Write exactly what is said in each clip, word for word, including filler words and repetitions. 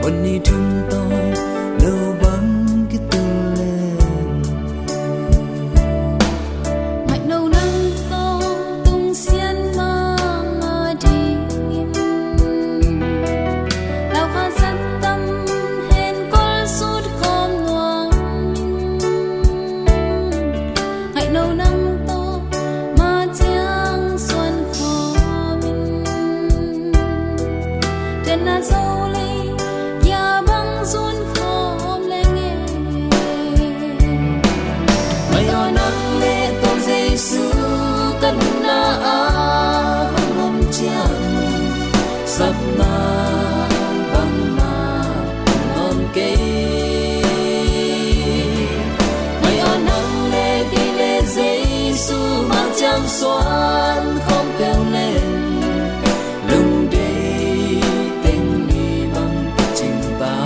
Hon ni thum tawh lo bang kitul leng, ngaih no nang tawh tung sian mah a dingin, lau kha zat tam hen kol sut khawm nuam in. Ngaih no nang tawh ma ciang suan khawm in. Tua na zo lei kia bang zun khawm leng e. Mai aw nang leh Topa Jesu ka nunna ah hong om ciang, sapna bangmah om kei. Mai aw nang leh kei leh Jesu ma ciang suan khawm peuh leng, lungdei teng ni bang cing ta.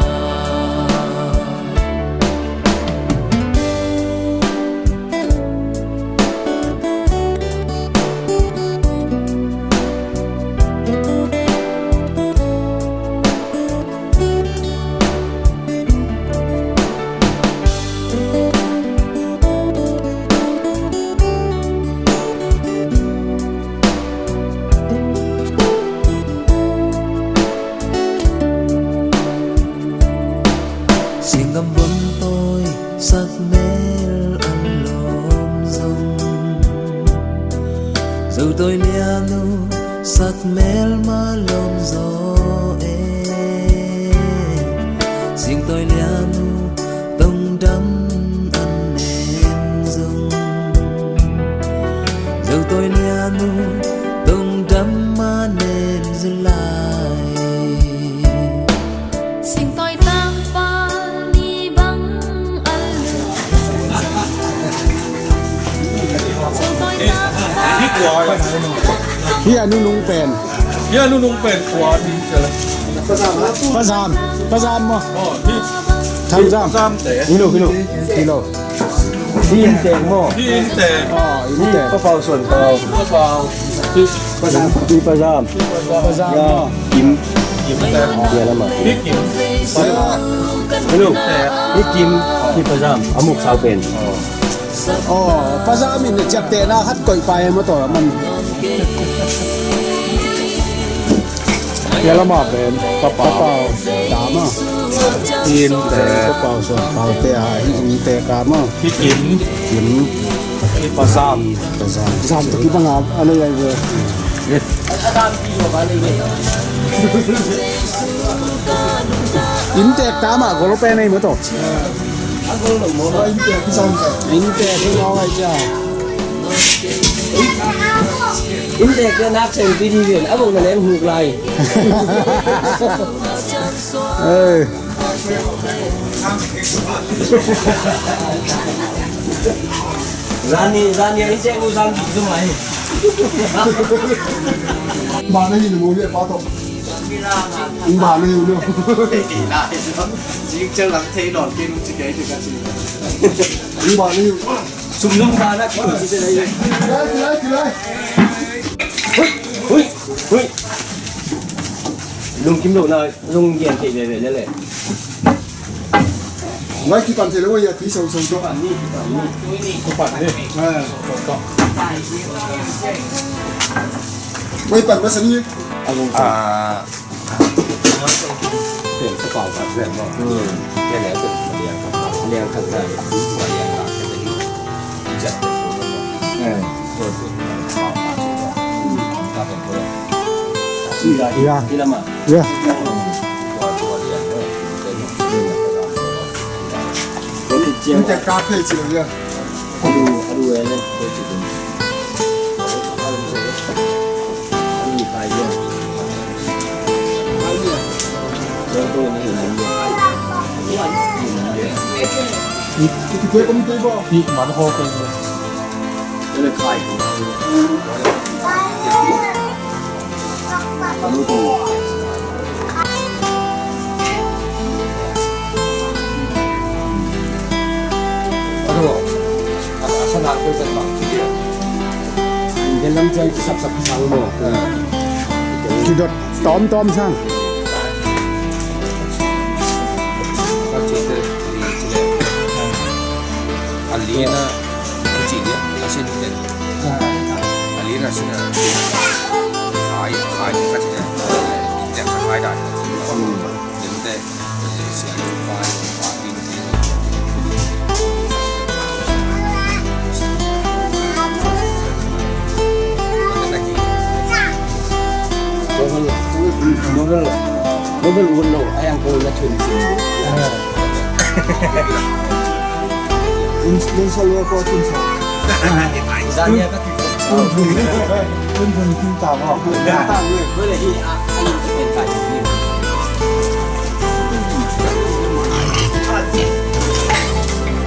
Singgam buang tawi sak mel a lawm zong, Zo tawi lian uh sak mel mah lawm zaw e. Sing tawi lian uh tongdam a nem zong, Zo tawi lian uh tongdam a nem zaw lai. Singtawi tangpal ni bang a lum. Singtawi tangpal. Hi a nunung pen. Hi a nunung pen kua ni. Pazam. Pazam maw? Oh, hi. Thangzam. Pazam te. Hi lo, hi lo. Hi lo. Hi Inntek maw? Hi Inntek. Ah, Inntek. Hi Pa Pau Suan Pau. Pa Pau. Hi Pazam. Hi Pazam. Ya. Kim. Kim te. Ya lama. Hi Kim. Hello. Hi Kim. Hi Pazam. A muk sau pen. Oh, Pazam in ciaptehna khat koih pai maw tawh a man. Tua lama pen Pa Pau. Pa Pau. Tama. Inntek. Pa Pau Suan Pau te a, hi Inntek a maw. Hi Kim. Kim. Hi Pazam. Pazam. Zam tu kibang a, a lei ai ve. Yes. Inntek tama gol pen ei maw tawh. Inntek hi maw ai cia. Inntek te nak sem pi di ven, a bong na leng huk lai. Ei. Zani, zani, Inntek mu zan di tu mai. Ba na hi nu mu le pa to. Ba na hi nu. Jing chang lang thei don ke nu ci ke ci ka ci. Ba na hi. Sum nung ba na ki ci de. Lai, lai, lai. Hui, hui. Lungkim lo na, lunggen thei veve le le. Ngai kipan thei lo ya, ti sau sau to. Kipan ni. Ah. Ngai pan masa ni. Ah. Pen ka pau ka pen mo. Hmm. Pen le pen liang ka liang ka liang ka liang ka liang ka. Ya. Ya. Ya. Ini tak kafe sih ya. Aduh, aduh, ya. Kidot tawmtawm sang. Ina, kuci dia, asin dia. Alina sina. Khai, khai, kuci dia. Dia khai dah.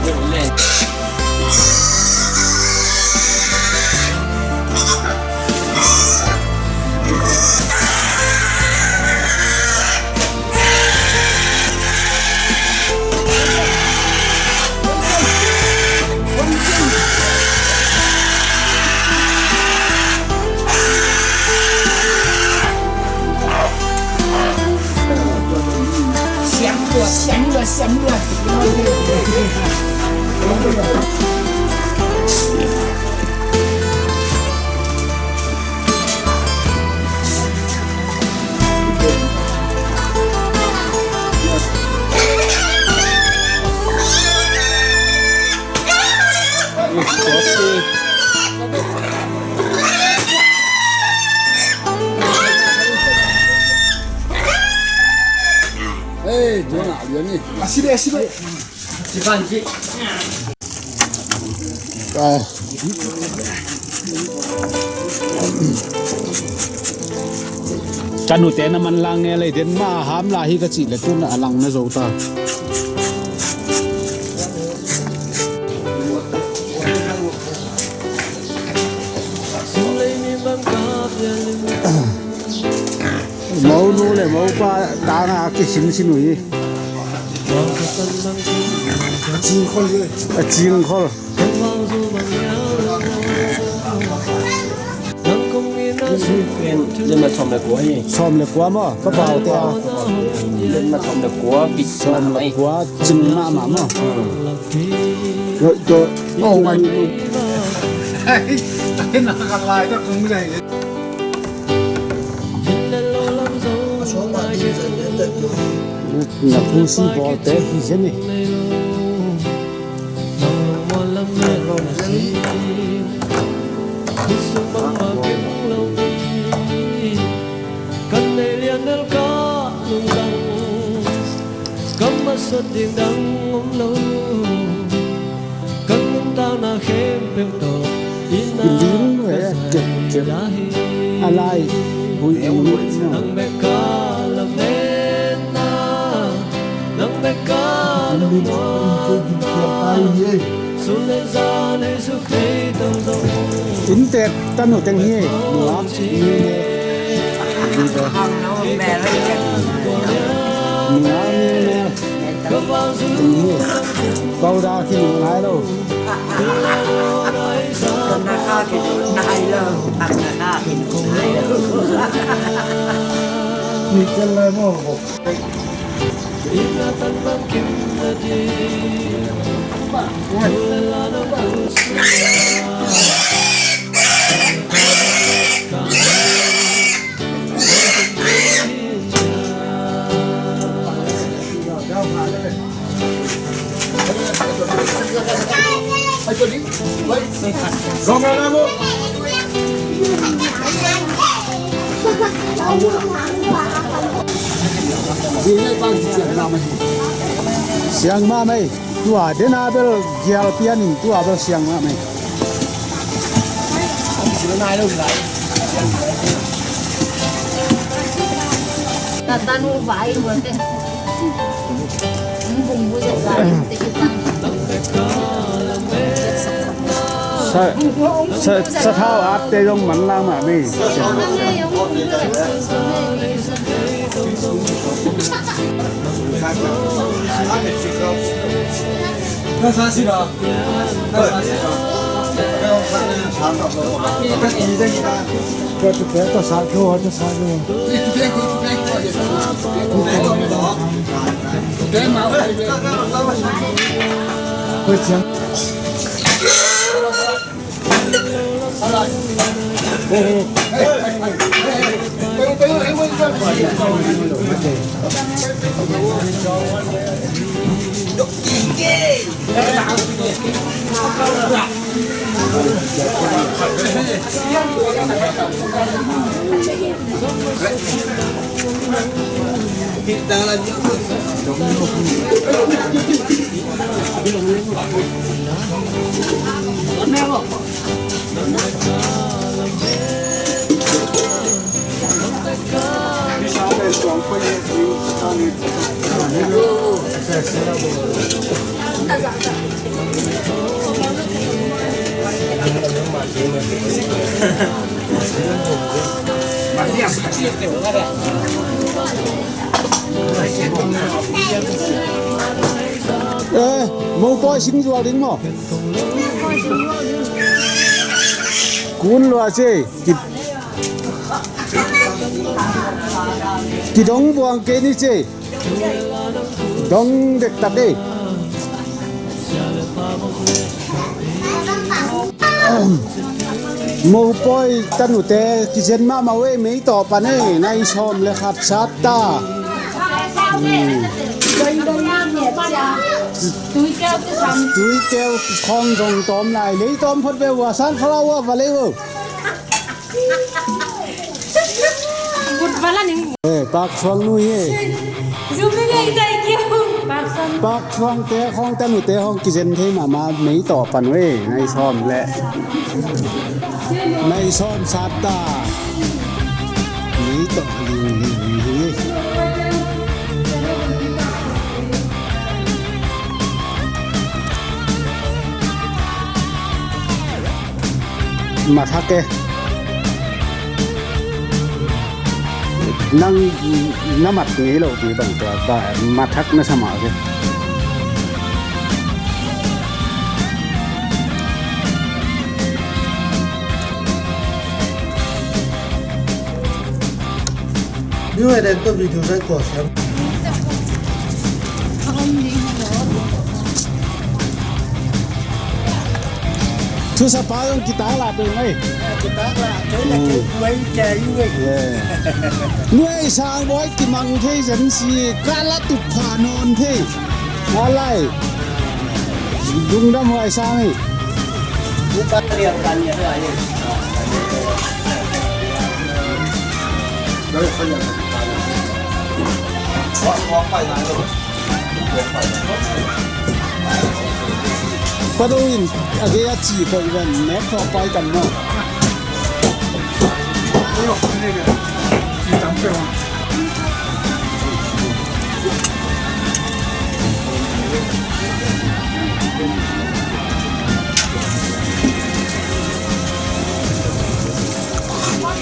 Dia mesti. Hei, tuan a lian ni. A si le, a si le. Ka nute na manlang nge lei den ma ham la hi ka cih le tun a lang na zo ta. Monu le mopa tana a kisinsin uh hi. A cingkhol hi. A cingkhol. Zenma sawm le kua hi. Sawm le kua maw? Ka pau te a. Zenma sawm le kua, bit sawm le kua, cing mahmah maw? Oh, my. Na pusi bawlte hi zen e. Kan nei lian nel ka lungdang, ka masa ding dang om lo. Kan nuntakna khempeuh tawh i na ka zai lai hi. A lai hui ui. Nang bek ka lametna, nang bek ka lungmuanna. Sun le zan hei suk thei tawh zong. Inntek tanu teng hi. Nungak mi ne. Nungak mi ne. Pau da khin ngai lo. Ni kel lai mo. Siang mahmah ei. Tua dena bel gial pian in tua bel siang mahmah ei. Sa, sa, sathau atte zong manlang mahmah ei. Eh, mopawi sing zual ding maw? Kun lua ci. Ki, kidong buang kei ni ci. Dong dektak ei. Mopawi tanute kizen mahmah uh ei, mei tawh pan ei, nai sawm le khat sat ta. Hmm. Tuikeu khawng zong tawm lai, lei tawm phot ve uh a, sunflower va lei uh. But vala ning. Eh, Pak Suang nu hi. Zoom ni ngei tai kiu. Pak Suang. Pak Suang te khawng, tanute khawng kizen thei mahmah, mei tawh pan uh ei, nai sawm le, nai sawm sat ta. Mei tawh ling ling hi. Mathak e. Nang na mat ngei lo pi bang tua, ba, mathak na sa mah ke. Ni we den to video sai ko siam. Thusapa zong kitak lah peuh mai. Kitak lah, kei lah kei buai kei ngai. Nuai sang buai kimang thei zen si, ka la tup pha nawn thei. Alai. Lungdam huai sang hi. Pado in a gei a ci koih ven nek thawh pai kan maw?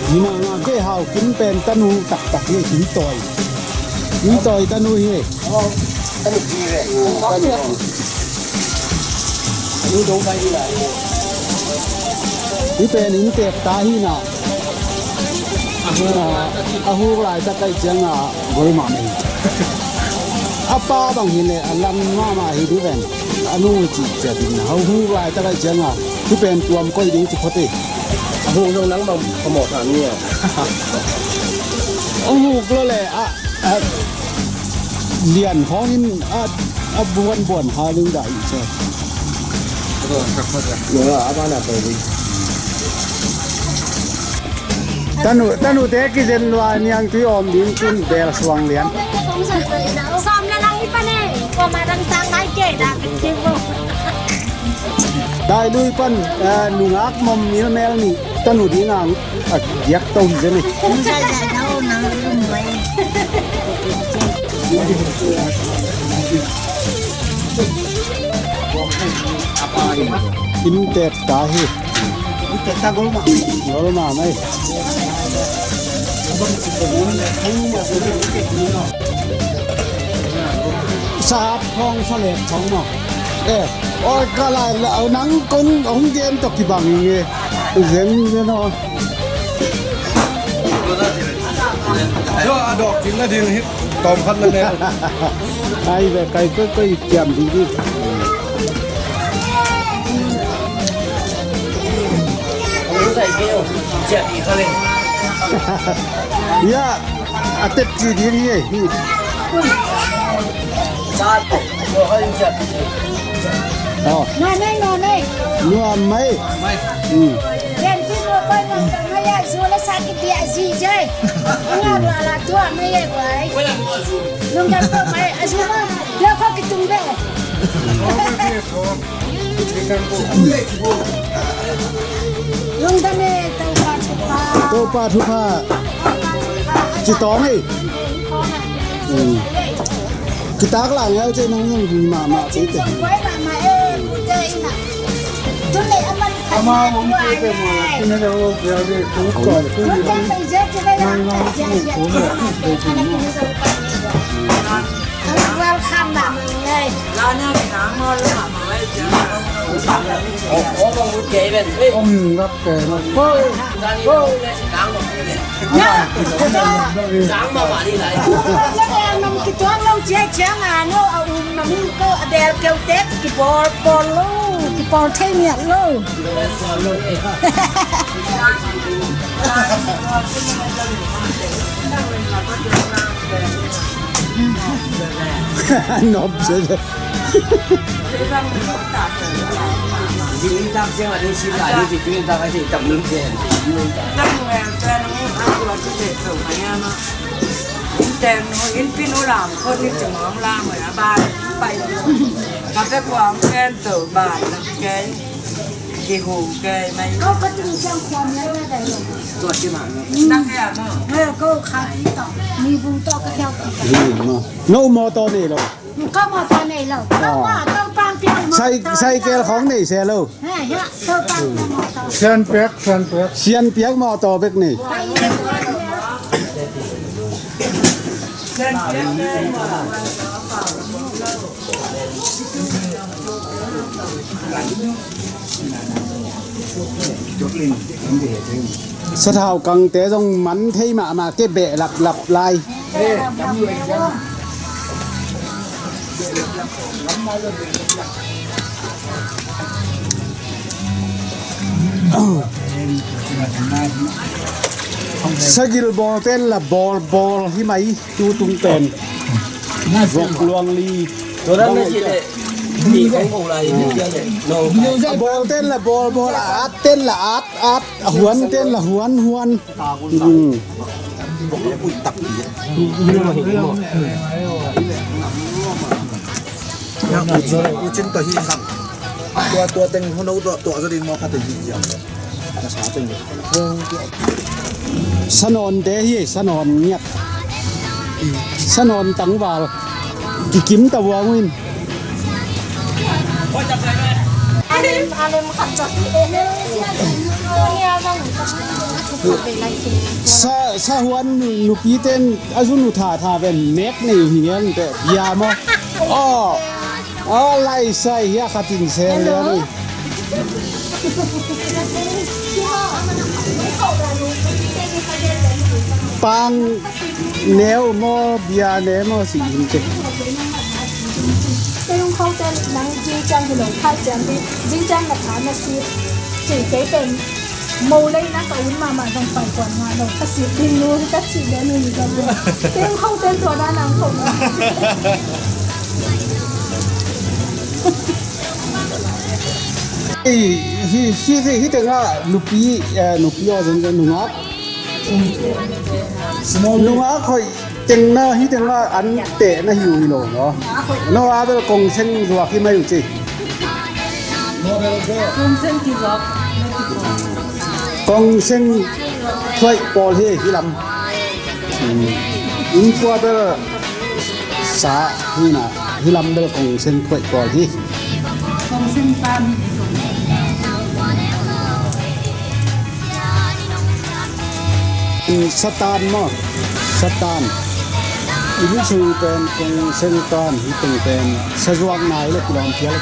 Hi mah ngah kei, Hau Kim pen tanu taktak hi, hing tawi. Hing tawi tanu hi. Hih pen inntek ta hi na. A huk laitak ahih ciangin gol mahmah hi. A pa bang hi leh a lam mahmah hi ding ven. A nu hi cih ciat ding na. A huk laitak ahih ciangin hih pen tuam koih ding ci phot hi. A huk zong nang bang phamawh ta ni a. A huk lo leh a, a lian khawng in a, a buanbuan kha ding dah i ci. Tanu, tanute kizen lua niangtui awm ding cun bel suang lian. Sawm le lang i pan e. Kuamah dang tang lai kei dah, ka kei bo. Dailui pan, eh, nungak mom milmel nih tanu ding a, a giak to hi zen e. Inntek ta hi. Inntek ta gol mah. Gol mah mai. Sahap khawng, salek khawng maw? Eh, oi, ka lai la, nang kon hong gen tawh kibang nge. Zen zen aw. Yo, a dawk kik nading hi, tawm khat na ne. Ai ve, kai koi koi kiam ding ding. Ya, a tep ci ding hi, hi. Oh. Nuam ei, nuam ei. Nuam mai. Hmm. Ken ci nuam pai nuam tang mai ya, zu la sa ki bia zi jai. Nga la la tua mai ya guai. Lung dam tua mai, a zu ma. Dia ko ki tung be. Lungdam e, Topa thupha. Topa thupha. Ci tawng ei. Hmm. Kitak la ngeu ci nong yung vui mahmah ci te. Ama hong ci te ma, ci na le ho bia le tu ko, tu le. Welcome, Mama. Om ngap ke na. Nam kituang nong cia cia nga no a um na ming ko a bel keu tek ki bol bol lo, ki bol thei ngiat lo. Nop se. No mawtaw nei lo. Ka mawtaw nei lo. Ka mawtaw pang piang mawtaw. Sai, cycle khawng nei se lo. Sian piak, sian piak. Sian piak mawtaw bek nei. Sathau kangte zong man thei mahmah ke, beh laplap lai. Sagil bawlten la bawlbawl hi mai, tu tung pen. Vok luang li. A bawlten la bawlbawl, a atten la at, at, a huanten la huan, huan. Sanawnte hi, sanawn ngiat. Sanawn tangval. Kikim ta vuang in. Sa, sa huan nu, nupi ten a zu nu tha tha ven mek nei uh hi ngen te bia maw. Aw, aw lai sai hia khatin sel le ni. Pang neu maw, bia neu maw si in te. Kei hong khote nang zing ciang hi lo, khai ciang hi, zing ciang na pha na si. Ci kei pen mo lei na ka un mahmah zong pai kuan ngah lo. Ka si ding nu hi ka ci de nu hi ka mu. Kei hong khote tua na nang khong. Hi, hi, hi, hi tengah nupi, eh, nupi aw zong zong nungak. Nungak hoih teng na hi teng ah an teh na hi uh hi lo maw? No a bel kong seng zuak hi mai uh ci. Kong seng thuaih pawl hi hi lam. Inn pua bel sa hi na, hi lam bel kong seng thuaih pawl hi. Satan maw? Satan. Inn sung pen kong seng tan, hi teng pen sazuak nai le kilawm phial.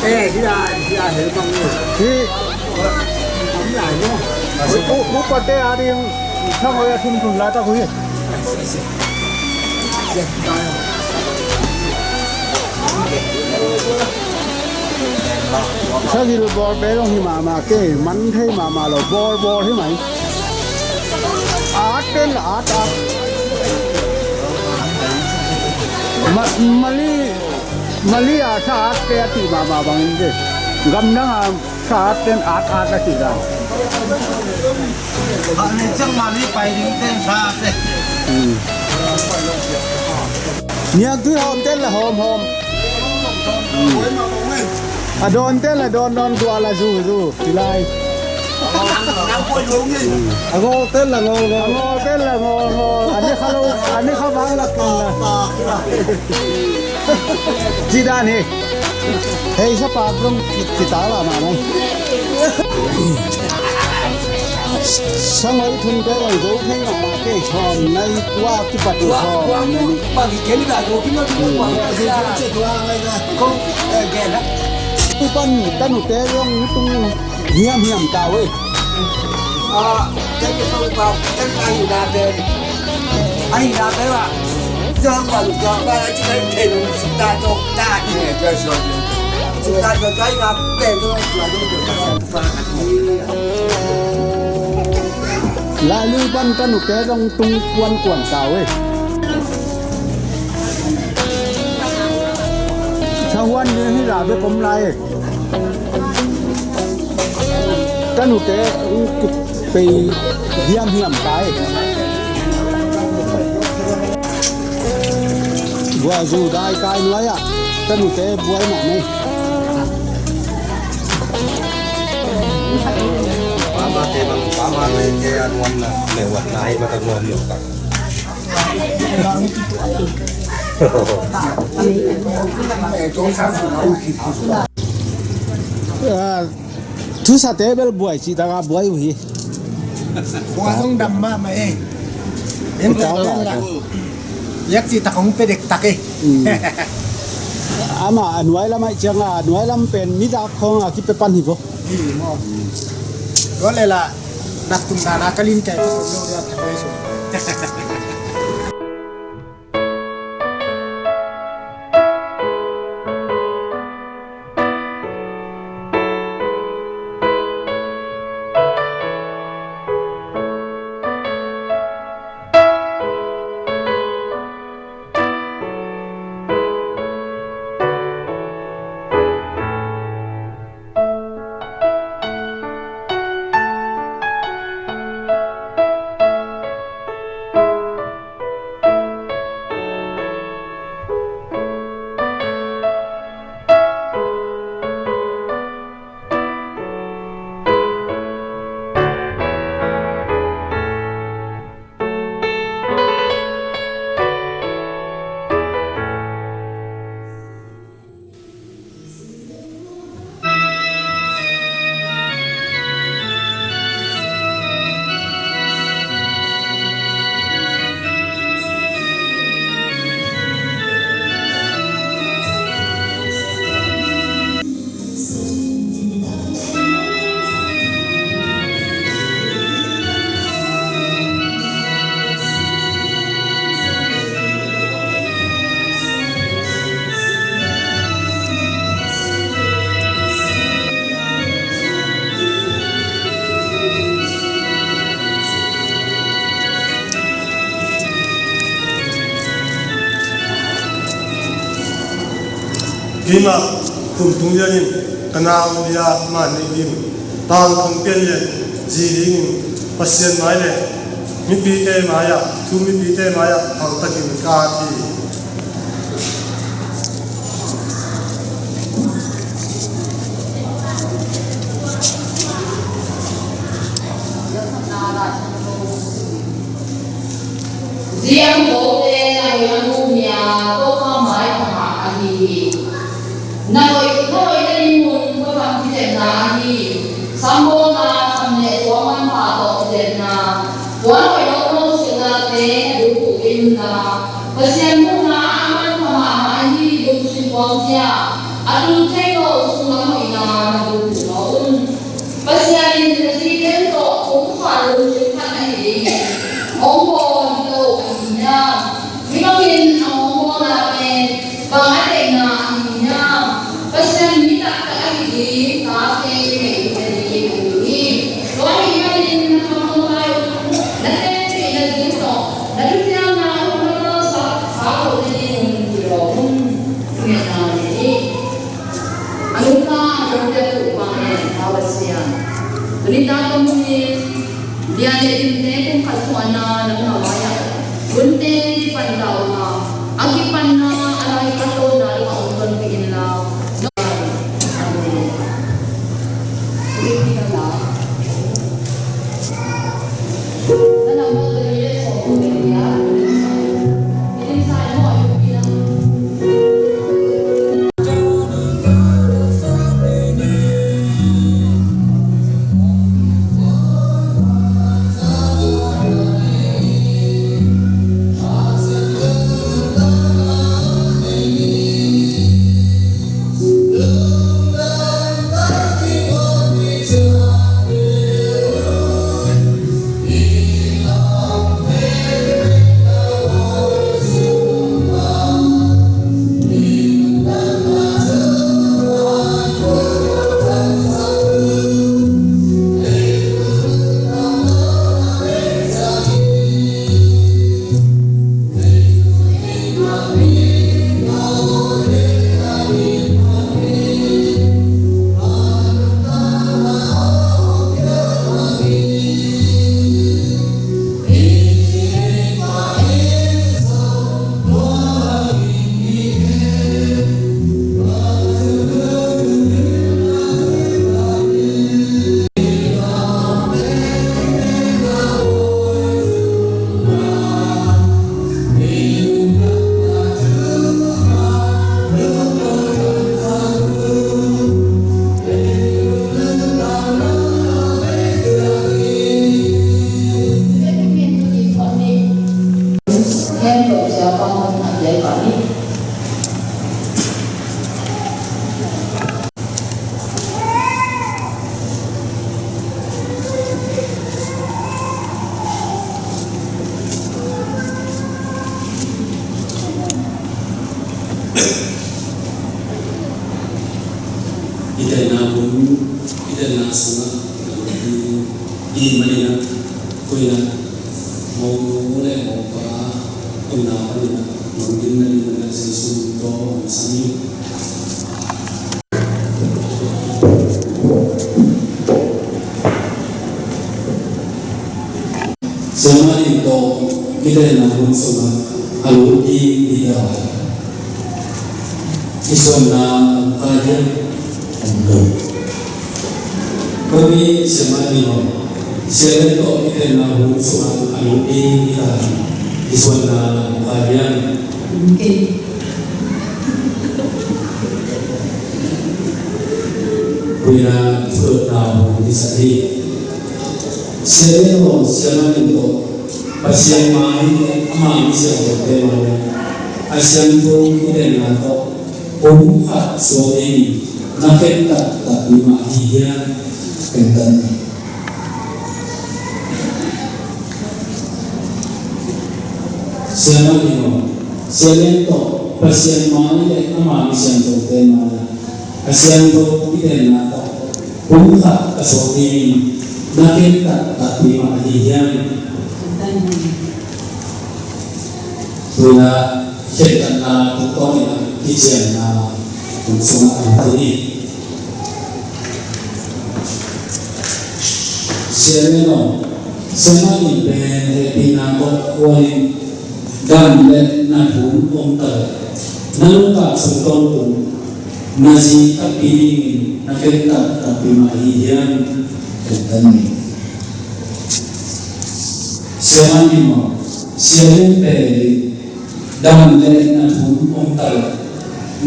Eh, hi a, hi a, hel bang ni. Hi. Om lai no. U, u, upate a ding, thang hoih a thun thun laitak uh hi. Sagil bawlpe zong hi mahmah kei, man thei mahmah lo, bawl bawl hi mai. At pen la at at. Ma, Mali, Mali a sa atte a cih mahmah bangin kei. Gamdang a sa atten at at a cih dan. Hah nen ciang Mali pai ding ten sa atte. Hmm. Niak tui hawm ten la hawm hawm. A dawn ten la dawn dawn, gual la zu zu. Ci lai. A ngawl ten la ngawl ngawl. A ngawl ten la ngawl ngawl. A ni kha lo, a ni kha vang la kin la. Ci dan hi. Hei, sa pak dong ci, ci ta la ma nai. Sa ngai thun ka ngai zo thei ma ma ke, sawm nai kua kipat uh sawm nai. Kong, eh, gen na. Upan tanute zong tung hiamhiam ta uh ei. Ah, thank you, Pau Pau. Thank you, Pau Pau. Ai, na pe wa. Zong wa lu zong wa, ci kai pe lu, sik ta zong ta, i ne zong zong. Sik ta zong zong, ai, na pe zong, wa lu zong, wa lu zong. Lai lui pan tanute zong tung kuan kuan ta uh ei. Sa huan ni hi la be kom lai ei. Tanute pei hiamhiam kai. Guazu dai kai nuai ah tanute buai mah nei. Pama te bang, pama te ke anuan na, lewat nai mata nuan yuk tak. Ah, thusate bel buai cih taka buai uh hi. Buai zong dam mahmah ei. Yak cih tak hong pe dektak ei. Amah a nuai lam aih cianga a nuai lam pen midak khawng a kipe pan hi vo. Hi maw. Tua lela nak tum dana ka lin kei ka sawm lo ya ka kei sawm. Keimah kum tung lianin ka nau lia man nei ding, tang thong pian lian zi dingin Pasian mai le mipite mai-ah, thu mipite mai-ah hauhtakin ka at hi. Ziang kote na hoih a mu hia, Topa mai phamah ahi hi. Na hoih, na hoih na ding mun Topa kiciamna ahi. Sambawlna sam le suang manpha tawh kiciamna. Puan hoih lo lo silnate na duhpuh kei unla, Pasian muhna ah manpha mahmah ahi lungsim puangzia. A tul thei lo sum a Na nunau lai-ah hunte kipan ta uh a, a kipanna a lai ka tawpna dongah hong tonpih inla. Amen. I telna hun, i telna sungah i, i maninah, koinah, monu le mopa, koinah paninah, monu dinna dinna Jesu tawh hong sam hi. Siamah nih tawh kitelna hun sungah a lungkim hi ta. I suanna lam kha hiam? Om lo. Koi mi siamah nih maw, Sia Lian tawh kitelna hun sungah a lungkim hi ta. I suanna lam kha hiam? Lungkim. Koinah thudotna hun hi sa hi. Sia Lian tawh, Sia Lian tawh, Pasian mai, ama mi siangthote mai, a siangtho kitelna tawh, pumkhat suak ding na khen taktak ding mah hi hiam? Khen taktak. Siamah nih maw, Sia Lian tawh, Pasian mai le ama mi siangthote mai, a siangtho kitelna tawh, pumkhat a suak dingin na khen taktak ding mah hi hiam? Tuinah khen takna tungtawnin kicianna hun sungah a lungkim hi. Sia Lian aw, Sia Lian in pen hehpihna tawh khualin dam le nat hun om ta leh, na nuntak sung Tawntung na zi takpi dingin na khen taktak ding mah hi hiam? Khen taktak ni. Sia Lian in maw, Sia Lian pen dam le nat hun om ta leh,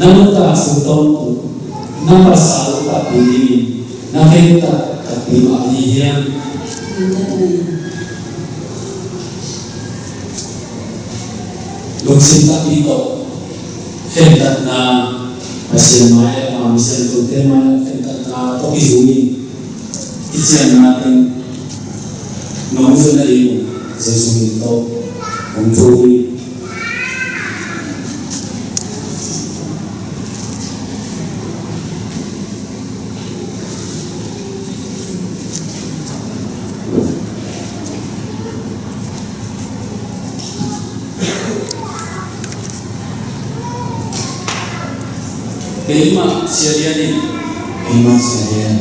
na nuntak sung Tawntung na pasal takpi dingin na khen taktak ding mah hi hiam? Lungsim takpi tawh khen takna, Pasian mai-ah, ama mi siangthote mai-ah khen takna tawh kizui in, i cianna teng nong zui nading uh Jesuh min tawh hong thum hi. Keimah Sia Lian in. Keimah Sia Lian.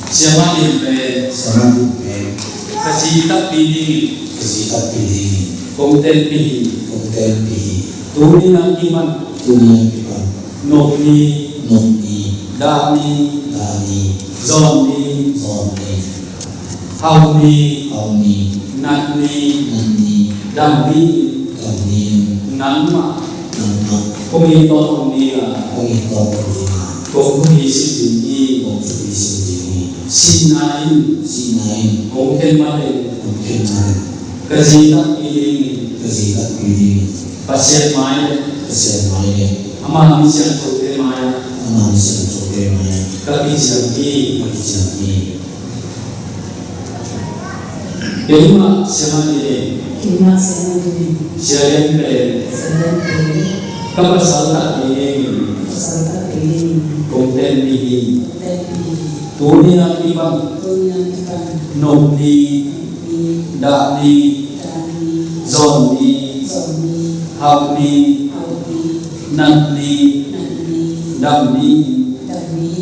Siamah Lian pen. Siamah Lian pen. Ka zi takpi dingin. Ka zi takpi ding. Kong tenpih hi. Kong tenpih hi. Tuni a kipan. Tuni a kipan. Nop ni. Nop ni. Dah ni. Dah ni. Zawn ni. Zawn ni. Hau ni. Hau ni. Nat ni. Nat ni. Dam ni. Dam ni. Nangmah. Nangmah. Kong it tawntung ding a. Kong it tawntung ding a. Kong thupi sim ding hi. Kong thupi sim ding hi. Sihna in. Sihna in. Hong khen mah teh. Hong khen mah teh. Ka zi takpi ding in. Ka zi takpi ding in. Pasian mai le. Pasian mai le. Ama mi siangthote mai ah. Ama mi siangthote mai ah. Ka kiciam hi. Ka kiciam hi. Keimah siamah ding. Keimah siamah ding. Sia Lian pen. Sia Lian pen. Ka pasal takpi ding. Ka pasal takpi ding. Kong tenpih hi. Kong tenpih hi. Tuni a kipan. Tuni a kipan. Nop ni. Nop ni. Dah ni. Dah ni. Zawn ni. Zawn ni. Hau ni. Hau ni. Nat ni. Nat ni. Dam ni. Dam ni.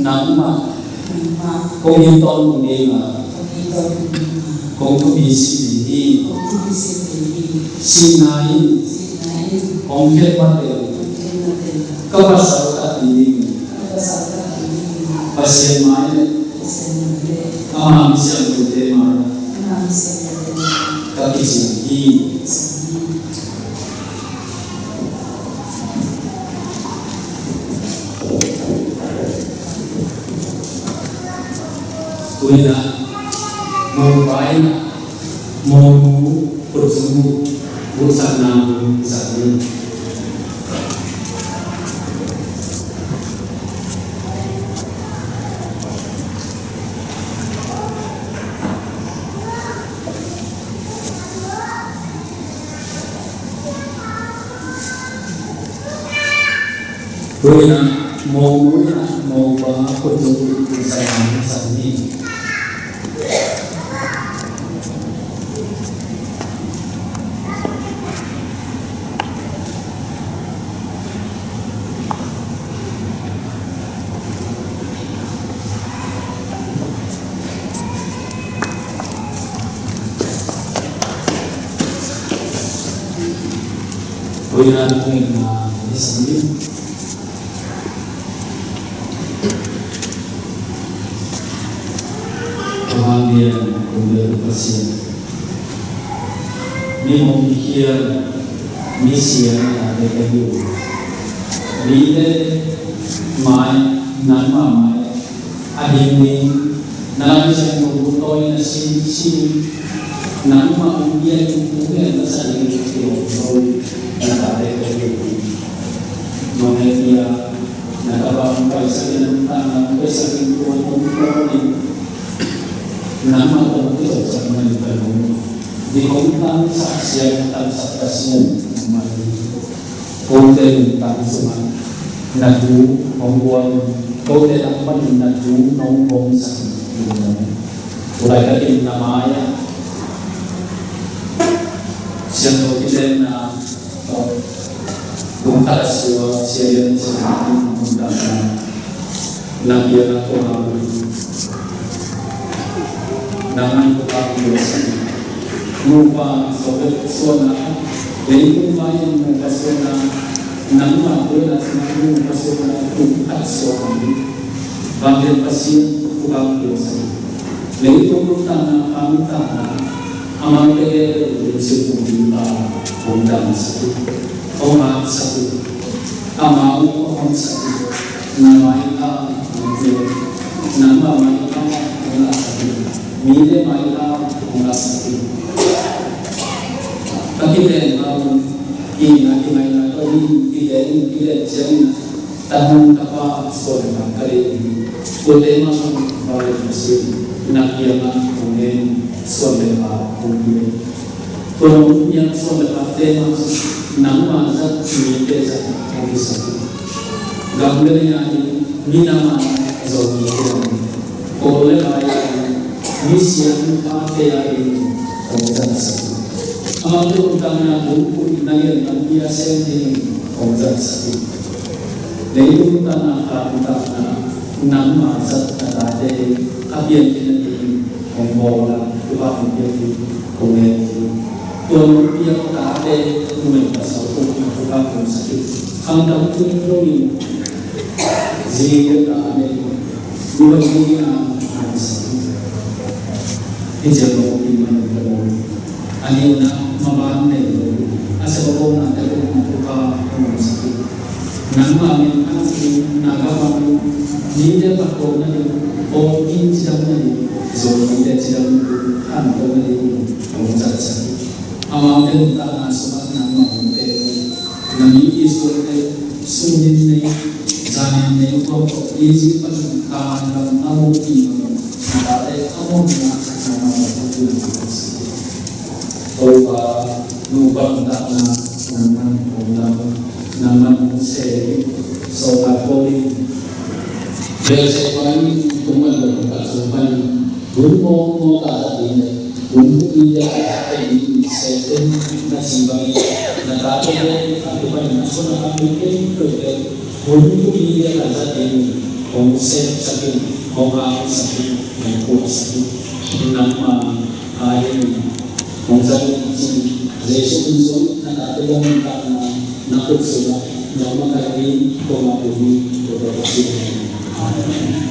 Nangmah. Nangmah. Kong it tawntung ding a. Kong it tawntung ding a. Kong thupi sim ding hi. Kong thupi sim ding hi. Sihna in. Sihna in. Hong khen mah teh. Hong khen mah teh. Ka pasal takpi ding. Ka pasal takpi ding. Pasian mai le. Pasian mai le. Ama mi siangthote mai ah. Ama mi siangthote mai ah. Ka kiciam hi. Ka kiciam hi. Tu-in ah, mopa in ah, monu khutsung uh, buhsakna uh, sak ni. Tu-in ah, monu in ah, mopa khutsung uh, sak ni. Hoih na, kong itna i sam ding. Ka vanglian kong biak uh Pasian, mi mawh, mi khial, mi siang a tate ka hi uh. Mite mai, nangmah mai a ding ding, na Lai Siangtho tawh in a sin sin, nangmah hong biak in hong biak masa ding, na tate ka hi uh. Nong hehpih a, na tapa hong paisak in, a nungta na hong paisak in, tua hong paisak in, nangmah tawh hong kizopsak mah in ka lung. Dik hong tangsak siang, tangsak Pasian, nangmah hi. Kote lungtang sungah na thu hong guang, kote tang panin na thu nong hong sak in. Tulai takin na mai-ah siangtho kilenna, lungtang suak, sia lian sia lian, lungtang na kiangah kong lam, nangmah in kong lam, nupa suak, suakna, leitung mai-in nupa suakna, nangmah suakna, nupa suakna, lungtang suak, vanglian Pasian kong lam, leitung lungtang na, lungtang na, amau te ke, leitung kong lam, lungtang suak. Hong ngaksak uh, amau hong honsak uh, na mai-ah hong pia, nangmah mai-ah hong ngaksak uh, mite mai-ah hong ngaksak uh. Ka kilen hau, i na kingaihna tawh hi, kilen, kilen ciangin, tanung tapa suan le pa ka deih hi. Kote mah hong, vanglian Pasian, na kiangah hong ngen, suan le pa hong pia. Tua nong piak suan le pate mah nangma zat, mite zat hong hisak hi. Gam le lei a ding, minam a zong mite zong, Kawl le lai a ding, misiangthute a ding hong zatsak hi. Amau lungtang na lungput na lian lampi a sem ding hong zatsak hi. Leitung tana, khan tana, nangma zat na tate a pianpih nading hong bawl a, Thupha hong piak hi. Kong ngen hi. Tua nong piak tate, numei pasal kum in thupha hong sak hi. Khang dang tung lo in zi le ta nei, numei ni a hong sak hi. Hi ciang lo in man ka lo. A nihna maban nei lo. A sepah bawlnate kum in thupha hong sak hi. Nangmah min a nasi na ka bang, mite phattuamna ding, Pawlpi cidamna ding, Zomi te cidamna ding, khantohna ding, hong zatsak hi. Amaute nuntakna sungah nangmah hong pia, na mi Israel te, sunin nei, zanin nei, tua tawh Egypt pan Kanaan gam a muh kik bang, na tate a muhna, nangmah hong pia, hong zatsak hi. Topa, nupa nuntakna nangman hong lam, nangman hong sem, sawltak pawl in belseh pan, tung man lo tak sung pan, hun mawkmawk a zat ding le hun thupi a zat ding, Satan na ci bangin na tate a kipan na sun a kam ding kei kei, hun thupi a zat ding, hong semsak in, hong hausak in, hong puaksak in, nangma a ding hong zat in ci. Jesuh min suang na tate lam takna na khut sungah na makaih in, kong a ding in, kong a ding in. Amen.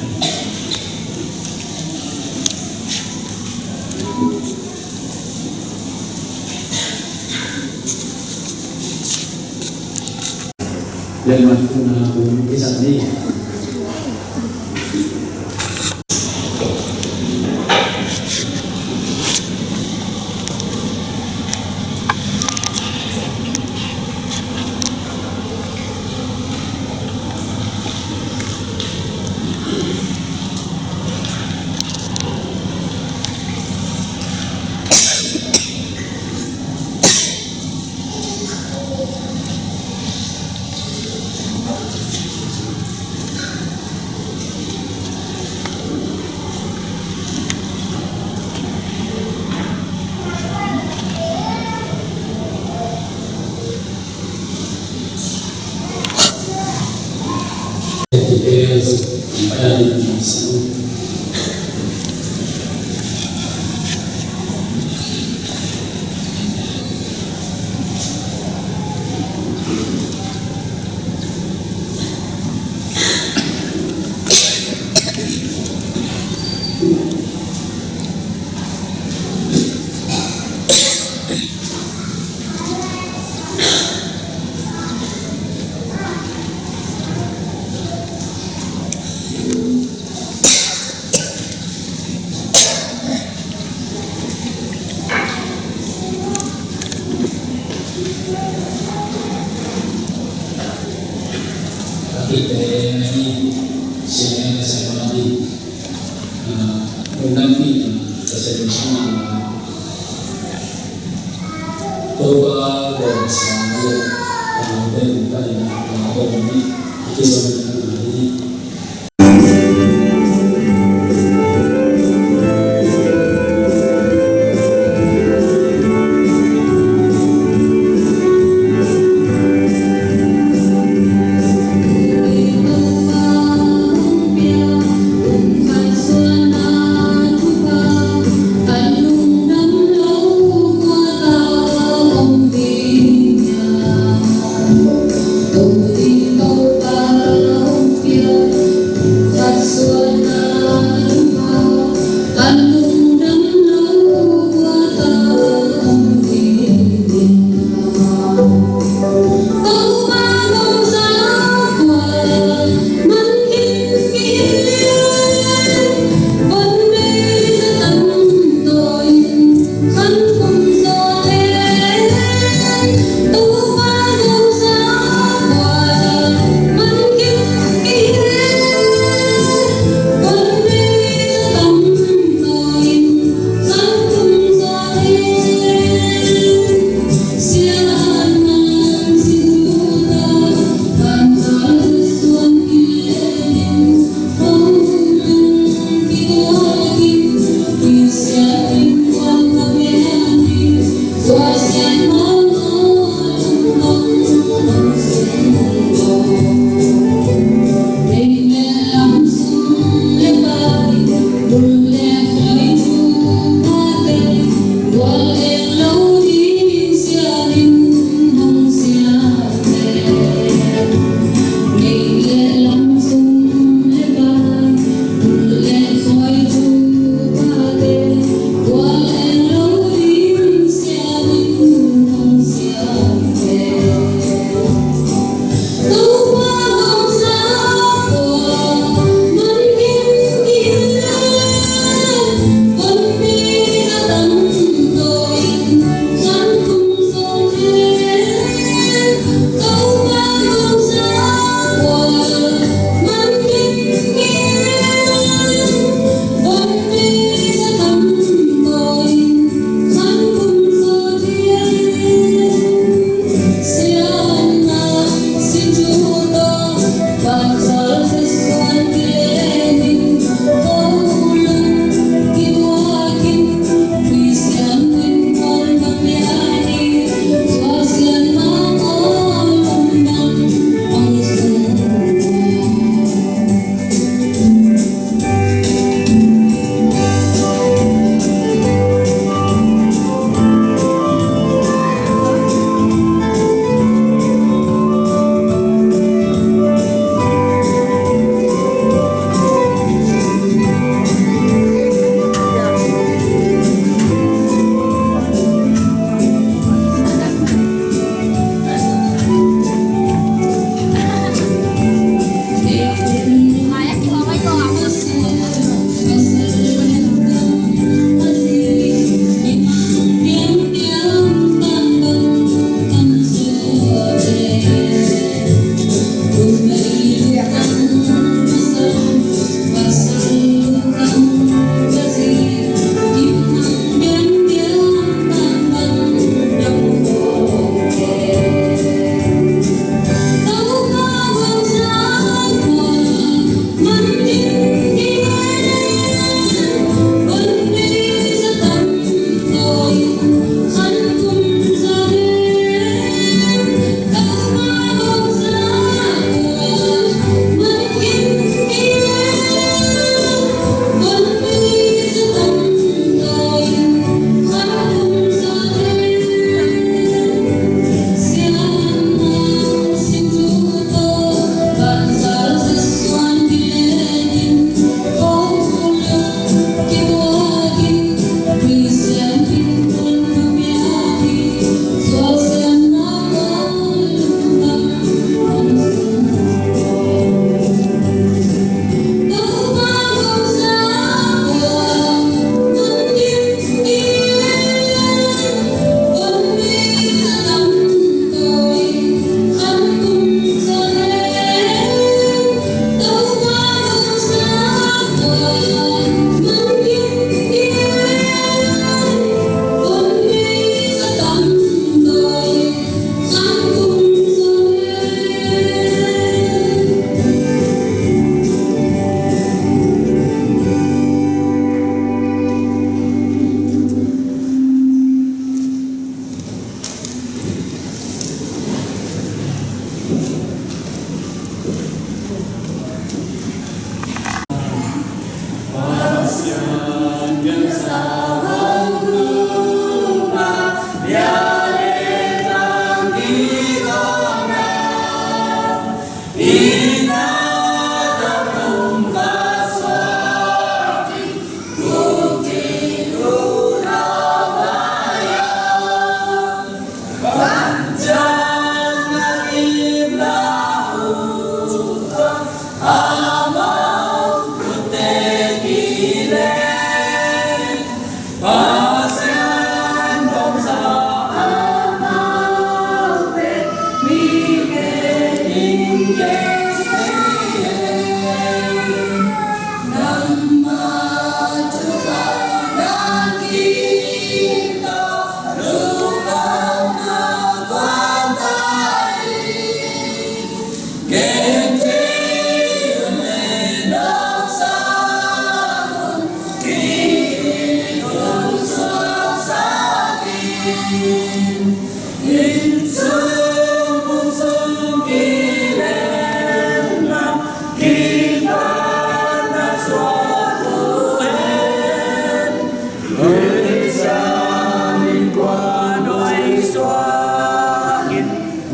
Lemmat una hun i zat ni.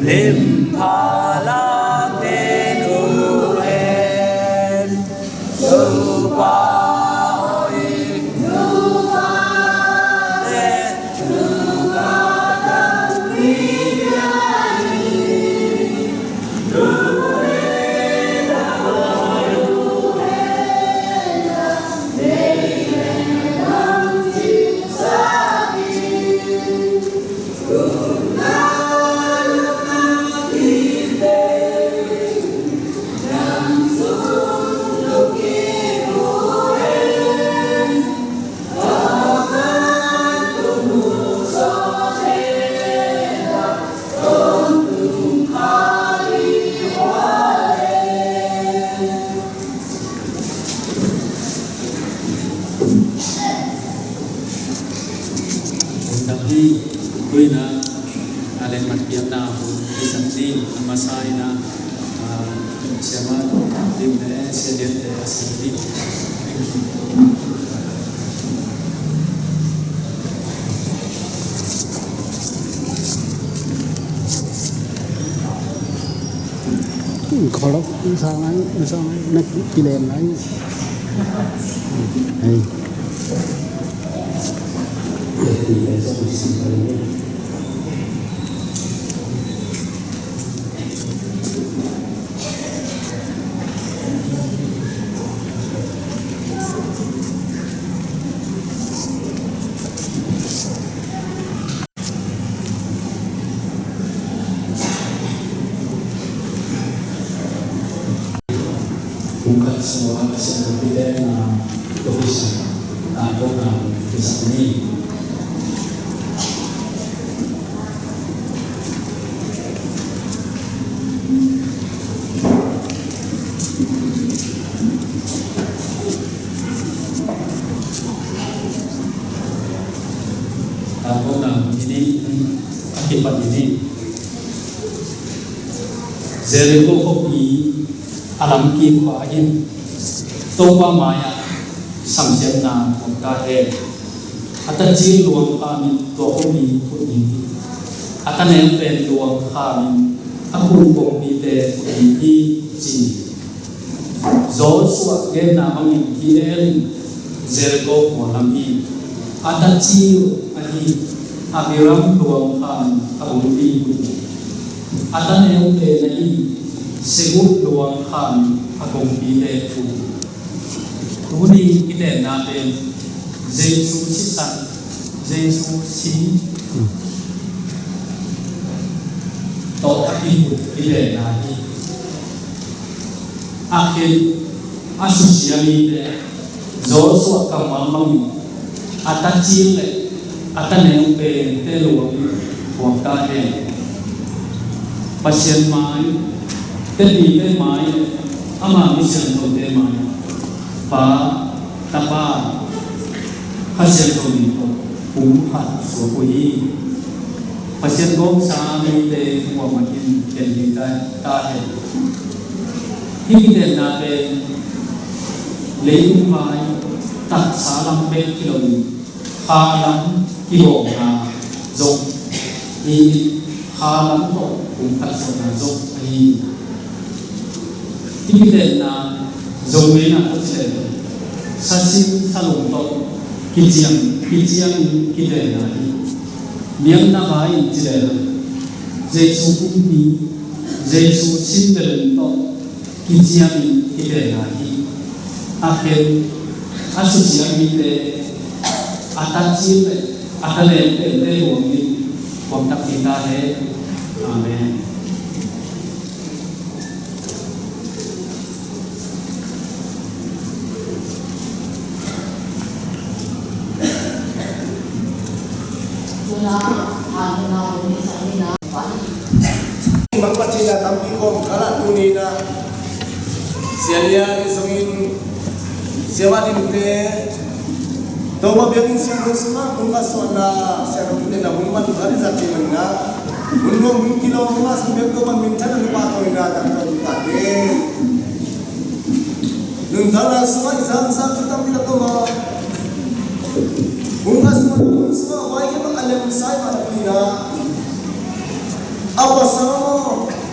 Lim pha la pen uh hen, Topa aw in, Hun dang hi, tuina, a, len matpiakna hun hi sak ni, a masa ina, a, siama dim le sia lian te a sak ni. Khawlok, sang lai, sang lai, na kilen lai. Hei. Kum khat sungah Pasian kum pite na office ah, ah, program kisak ni. Ah, program ini, a kipat ini. Jericho khuapi a lamkik pa in Topa mai-ah samsiatna tuak ta hen. A tacil luang khamin tua khuapi phut ding hi. A taneu pen luang khamin a khun kongpite phut ding hi, ci. Joshua genna bangin Gideon in Jericho khua lam hi. A tacil ahi Abarim luang khan a bulpi phut hi. A taneu pen ahi Segub luang khan a kongpite phut hi. Tuni i tenna pen Jesu sisan, Jesu si tawh a kiphut i tenna hi. A khen a susia mite Joshua kammal bangin a tacil le a taneu pente luang in thuak ta hen. Pasian mai, tepite mai le ama mi siangthote mai, Pa, Tapa, Kha Siangtho min tawh kum khat suak uh hi. Pasian gawmsa mite kuamah in ken ding ta, ta hen. Hih kitenna pen leitung vai taksa lam bek hi loin kha lam kibawlna zong hi, kha lam tawh kum khat suahna zong ahi hi. Hih kitenna zong ngeina tawh ci leh sasing salung tawh kiciang, kiciangin kitenna hi. Miamna vai-in ci leh Jesu pumpi, Jesu sin bel tawh kiciangin kitenna hi. A khen a susia mite, a tacil le a taneu pente luang in kuamtak hi ta hen. Amen. Bang Pasian a tampi kawm khalah tuni-in ah Sia Lian i zongin Sia Martin te Topa biakinn sung hun sungah hun khat suahna, sia khat tun in a hun man khat i zat ding man na, hun nuam hun kilawm hun a sung biak Topa minthanna nupa tawh in a tak tawh in ta ding. Nuntakna sungah i zangzang thu tampi tak om a, hun khat suahna hun sungah vai kei bang a lemsai mah na pi na, a pasal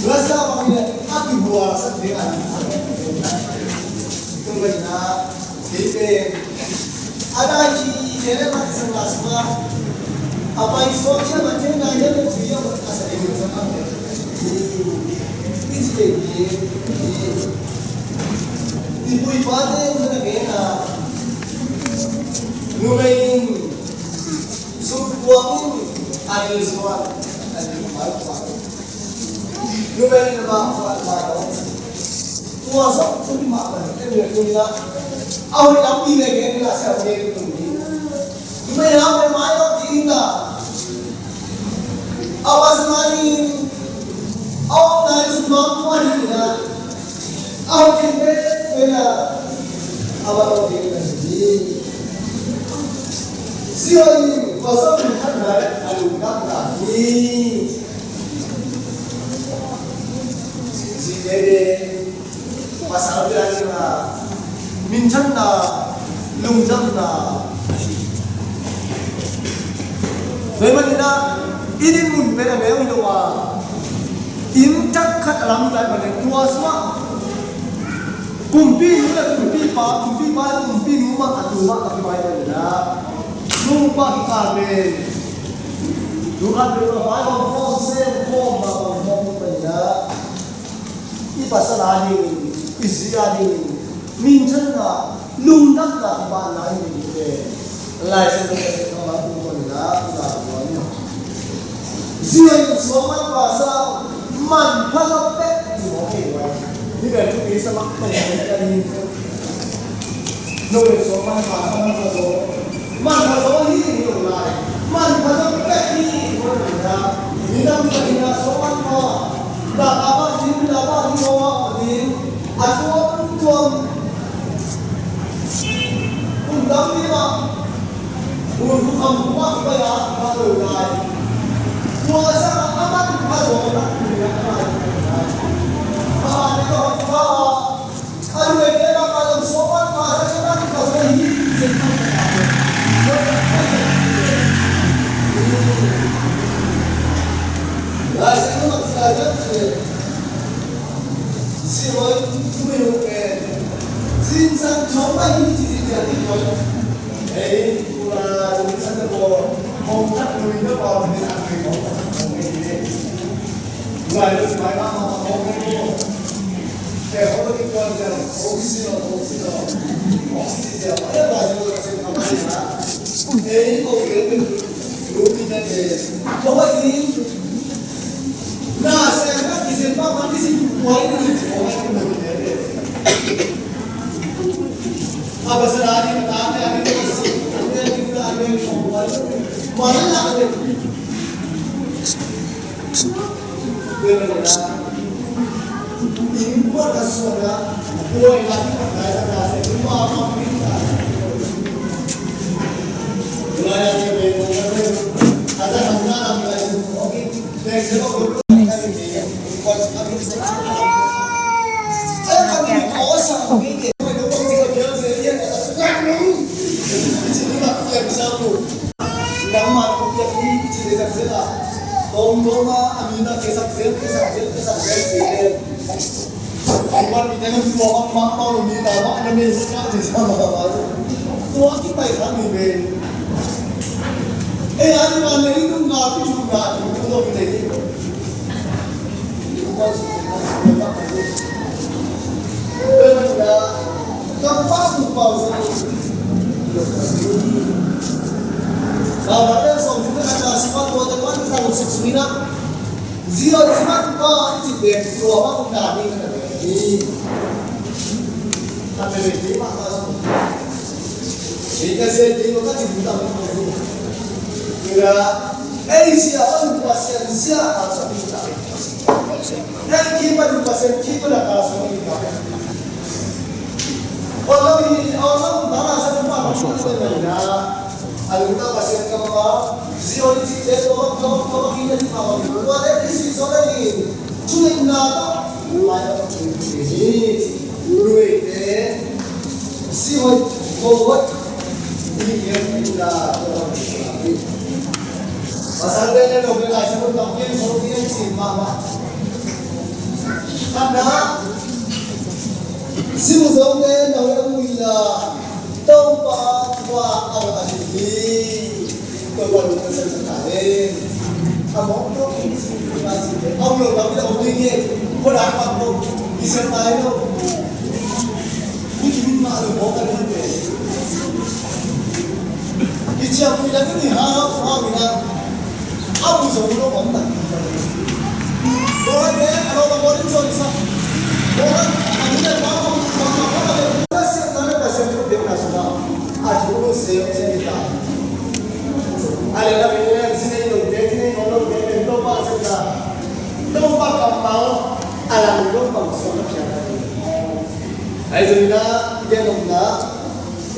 Lasa bangin a kibualsak ding a, tung bai na, kei pen a dai ci, kei le mak sang la sungah a pai suak ciang a, ciang nai le pen ci a, a sa ding a sa mak. I ci kei ni, i, i pu i pate na gen a, numei in sum kuang in a dil suan, a dil suan. Numei in a bang suan, bang suan. Tua zong tua mah bang, em, em, em, em, a hoih lam i le gen la sa, em, em, em. Numei in a bang mai a ding la. A pasal in a om nai sum bang tua ding la. A hoih pen pen la. A bang tua ding la. Sia in pasal in khat nai a lungdam la hi. Zi dede pasal biakinn ah minthanna, lungdamna a si. Tua ahih manin ah i dinmun pen a neu hi lo a, inn thak khat a lam tai manin tua sungah kumpi nu le kumpi pa, kumpi pa le kumpi nu mah a tu mah a kibai manin ah, nu pa kikal pen nu khat pen a vai hong khawm, sem khawm, mah hong khawm manin ah, i pasal a dingin, i zi a dingin minthanna, lungdamna, kipahna i neih ding te Lai Siangtho ka sep kha mah tung manin ah, i la tua ni. Zi a in suang manpha sa, manpha sa pek i mawk kei ua. Ni pen thupi sa mah tong ka ni. No pen suang manpha sa, manpha sa. Manpha zaw hi, hi lo lai. Manpha zaw pek hi, hi lo lai. Midang pek hi na zaw manpha. Dak a bah ding, dak a bah ding, zaw a bah ding. A tuamtuam. Kum dang ding mah. Kum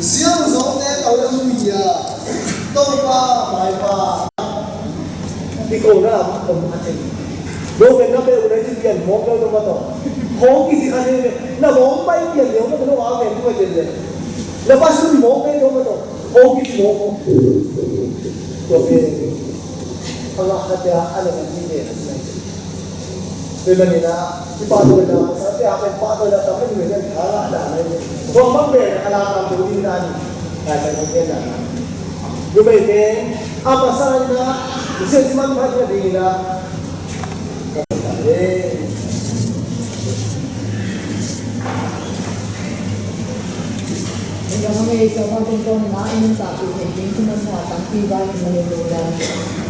Ziang zong te tau lam bia Topa maipa. I ko na om a thei. Lo pen na pe u na ci pian mawk lo tong ba tong. Ho ki ci khan he na mawk pai pian leo na lo a pen tu pen le. Na pa sun mawk pe tong ba tong. Ho ki ci mawk. Tua pen a ngah khat pia a na kan ci pen a ci. Tua manin ah i pahtawina pasal pia pen pahtawina tam pen pen a ngah dan ahi. Tua bang pen a la kam tu ding dan. Kai kai pen dan. Numei pen a pasal in ah Jesuh man phat na ding in ah. Amen. Hih bang a ngei Topa tungtawn in ah i nuntakpih theih ding thuman hua tampi vai in na lungdam.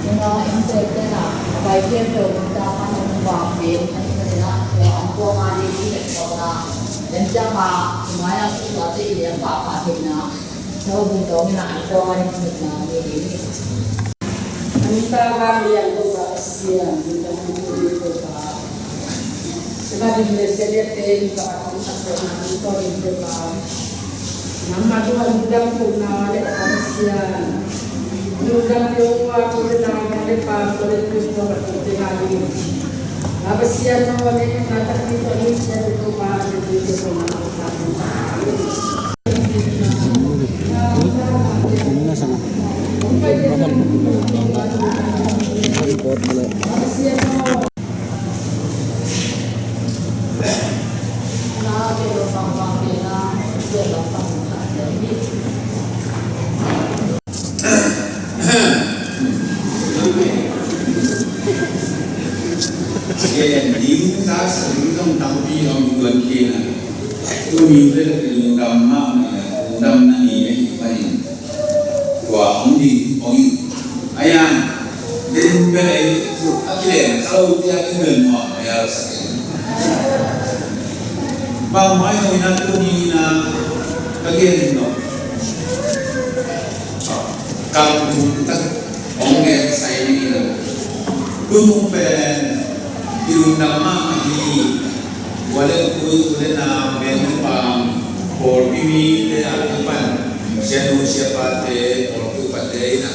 Nunga inntekte in ah a pai khempeuh nuntakna nungvak pen a thuman in ah tua an tua nga ding i pen tawh na en ciang a i mai-ah kituate i leng pahpah theihna Topa tungtawn in ah an tua nga ding thuman na ngei ding hi. Nuntak vang lian Topa Pasian, nuntak vang lian Topa. Seba din le selia te in ka a kong sa ko na in ko in te ba. Nama tuan budang ko na le ka sian. Gen ding, za sa ding zong tampi om tuan kei na. Tuni pen lungdam mahmah, lungdamna ni ahih manin tua hong ding hong in. Aya, den bel ei a kileng kha lo tia i bel nuam mel sa kei. Bang mai hong ina tuni ina ka gen no. Kam tung tak hong gen sai ni lo. Tunu pen i lungdam mahmah hi. Tua leh tui tu le na beng le pang pawlpi mite a kipan sianu siapate pawlpi upate ina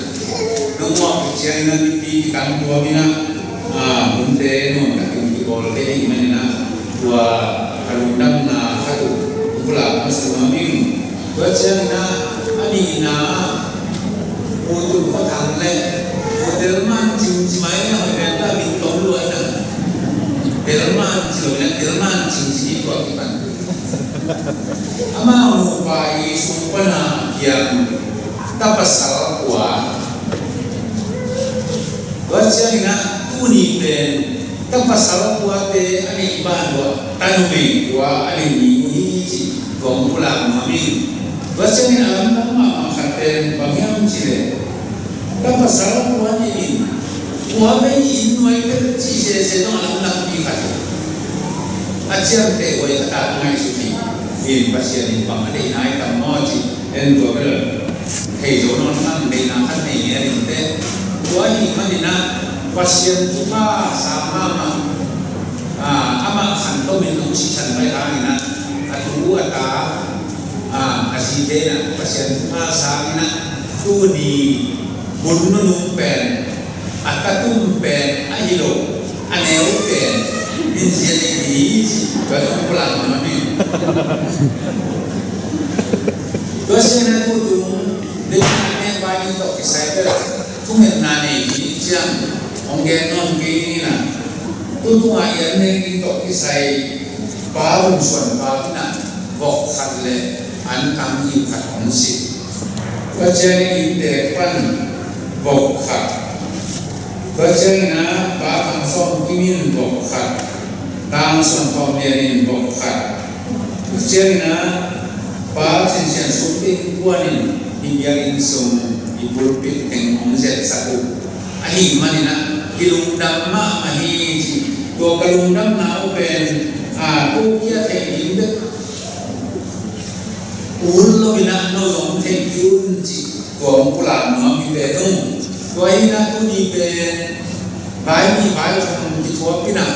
nong muak ciang ina mipi kikang tua mina a hunte nong takin kibawl te hi manina tua ka lungdamna khat uh hong pulak masa nuam ing. Tua ciangin ah a nihna ah Pu Tun Khuathang le Pu Telman Cing ci mai a hoih pen ta min tong lua ina. Telman ci lo ina, Telman Cing ci tua kipan. Amau nupa i sung pana kiang ta pasal kua. Tua ciangin ah tuni pen ta pasal kuate a neih ban tua ta numei kua a neih ni uh hi ci tua hong pulak nuam ing. Tua ciangin a lamdang mahmah khat pen bang hiam cih leh ta pasal kua neih in kua vei in nuai pen cih sese zong a lamdangpi khat hi. A ciamteh huai khat a ngaihsut hi. In Pasian in bang a deihna i tam maw cih en tua bel thei zo nawn hang deihna khat nei ngiat in teh. Tua ahih manin ah Pasian thupha sang mahmah, ah, amah khantomin hong sihsan pai hangin ah a tu a ta, ah, a zite in ah Pasian thupha sangin ah tuni hun nunung pen a tatum pen a hi lo a neu pen in zian i hi ci tua zong pulang nuam ing. Tua ciangin ah tutung ding a nek bai ding tawh kisai pen thungetna nei hi ciang hong gen nawn kei ning ina. Tutung a i an nek ding tawh kisai pa hun suan pa ina vok khat le an kam hi khat hong si. Tua ciangin inntek pan vok khat. Tua ciangin ah Pa Thang Sawm Kim in vok khat. Tang Suan Thawm Lian in vok khat. Tua ciangin ah Pa Cin Sian Sum Tin Kuan in i biakinn sung i pulpit teng hong zetsak uh. Ahih manin ah kilungdam mahmah hi ci. Tua ka lungdamna uh pen a ko kia theih ding bek un lo in ah no zong theih kei un ci. Tua hong pulak nuam hi pen ung. Tua hi in ah tuni pen vai nih vai thum kithuap in ah,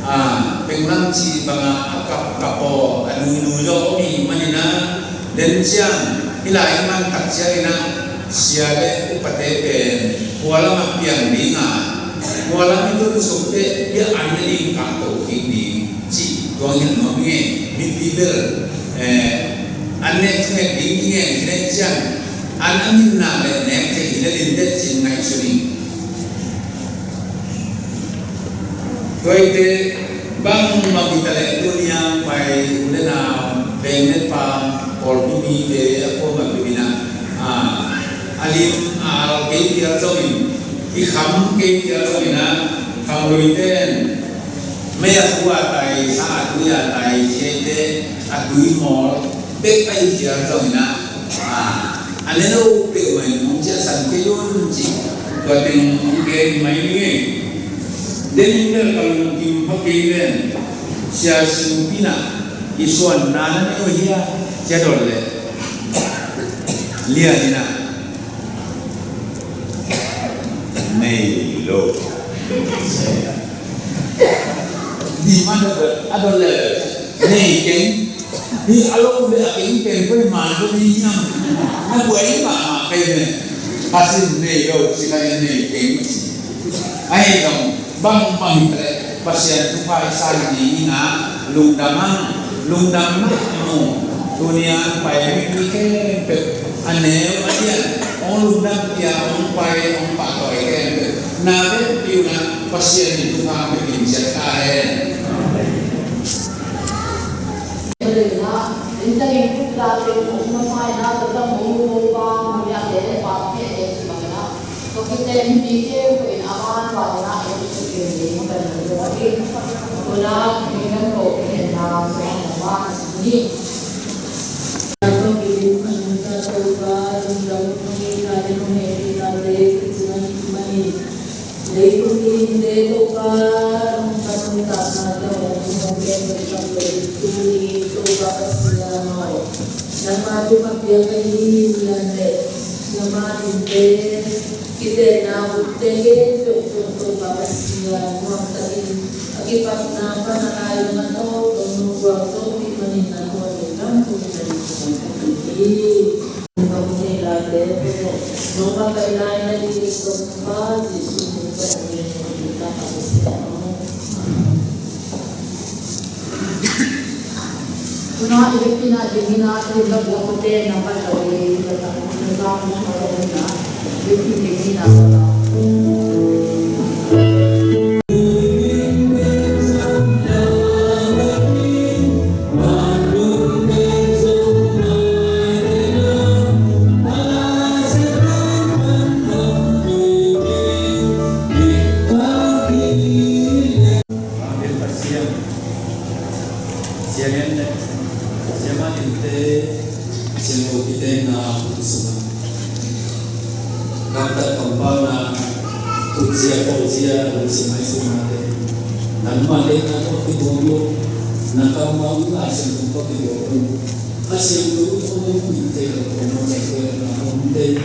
ah, penglam ci bangah a kapkap aw a nuinui zaw om hi manin ah den ciang hih lai man tak ciangin ah sia le upate pen kua lamah piang ding a, kua lam i tun suk teh bia an ne ding kah to kik ding cih tua ngen nuam hi. Mipi bel, eh, an nek thunget ding i ngen hi leh ciang an a minna le nek thei hi leh ding teh cin ngaihsun hi. Tua hi teh bang bang hi ta leh tuni a pai u le nau beng le pam pawlpi mite a kuamah peuh in ah, ah, a lim a al kei pial zongin i kham kei pial zongin ah kham luiten mei a hu a tai sa a tui a tai ci ei teh a tui mawl bek a i pial zongin ah, ah, a ne lo peuhmah in hong ciahsan kei un ci tua teng hong gen mai ni ngei. Denin bel ka lungkim pha kei ven sia singpi in ah i suanna na ne uh hia cia dol leh lian in ah nei lo. Di man a dol leh nei keng. Hi a lo le a keng keng ko hi man ko hi hiam. Na buai mahmah kei ne. Khasin nei lo ci kha, en nei keng ci. Ahi zong bangbang hi ta leh Pasian thupha i san ni in ah lungdam hang, lungdam mahmah. Tuni a pai mipi khempeuh, a neu a lian, hong lungdam pia, hong pai hong pahtawi khempeuh na vekpi un ah Pasian in thupha hong pia ciat ta hen. Leitung mihingte Topa hong pan nuntakna tawh hong hong kem bekbek lo ding tuni Topa Pasian aw, nangma tungah piang ka hi lian leh nangma minte kitehna utte khempeuh zong Topa Pasian nuamtakin a kipatna pan a lai nungah tawh hong nungkuang sawmpih manin na tawh lungdam tung ka hi. Siangin le siamah dingte, siangtho kitenna sungah gamtat kampau na, tutzia pawlzia lungsim ai sungah te, nangmah deihna tawh kibuang lo, na kammal uh Lai Siangtho tawh kibuang lo. A siangtho uh hong hong pite lo, hong hong pite lo, hong hong pite lo,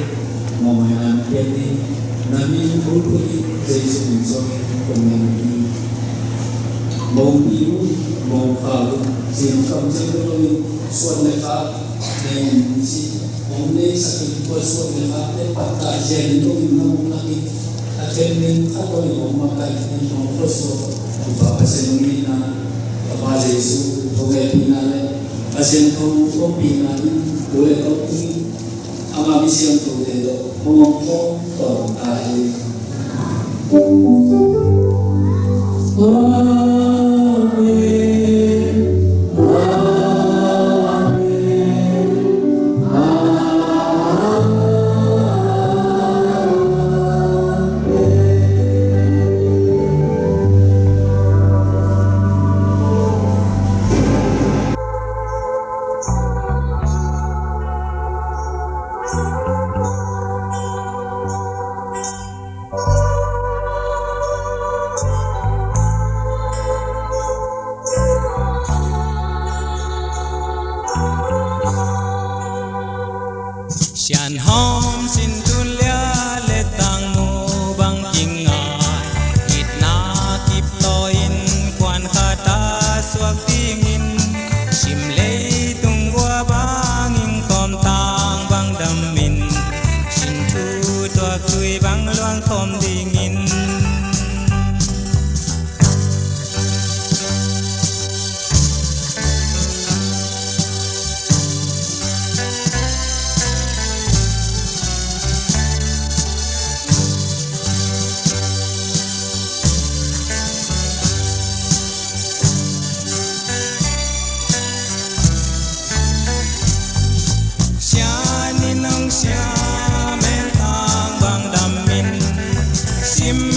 mawhmaina na piak ding, na min bulphuh in Jesu min suang in hong ngen ding. Mawhpi uh, mawhkha uh, siangtho kamciam lo in suan le khak nei in ci, hong neisak in tua suan le khakte pattah zian in lo in na hong lak in, a khen ding khat lo in hong makaih in hong khuasuak, hong pa Pasian hong itna, a pa Jesu hong hehpihna le a siangtho ompihna in tu le tawh tungin ama mi siangthote tawh hong omkhawm tawntung ta hen. Amen. Amen. Amen. Sianhawm sin tun lia le tangmu bang kingai, itna kip taw in kuan khat a suak dingin, sim leitung gua bangin khawm tang bang damin, sin thu tuak tui bang luang khawm dingin. Sian in hong siam en tang bang damin, sim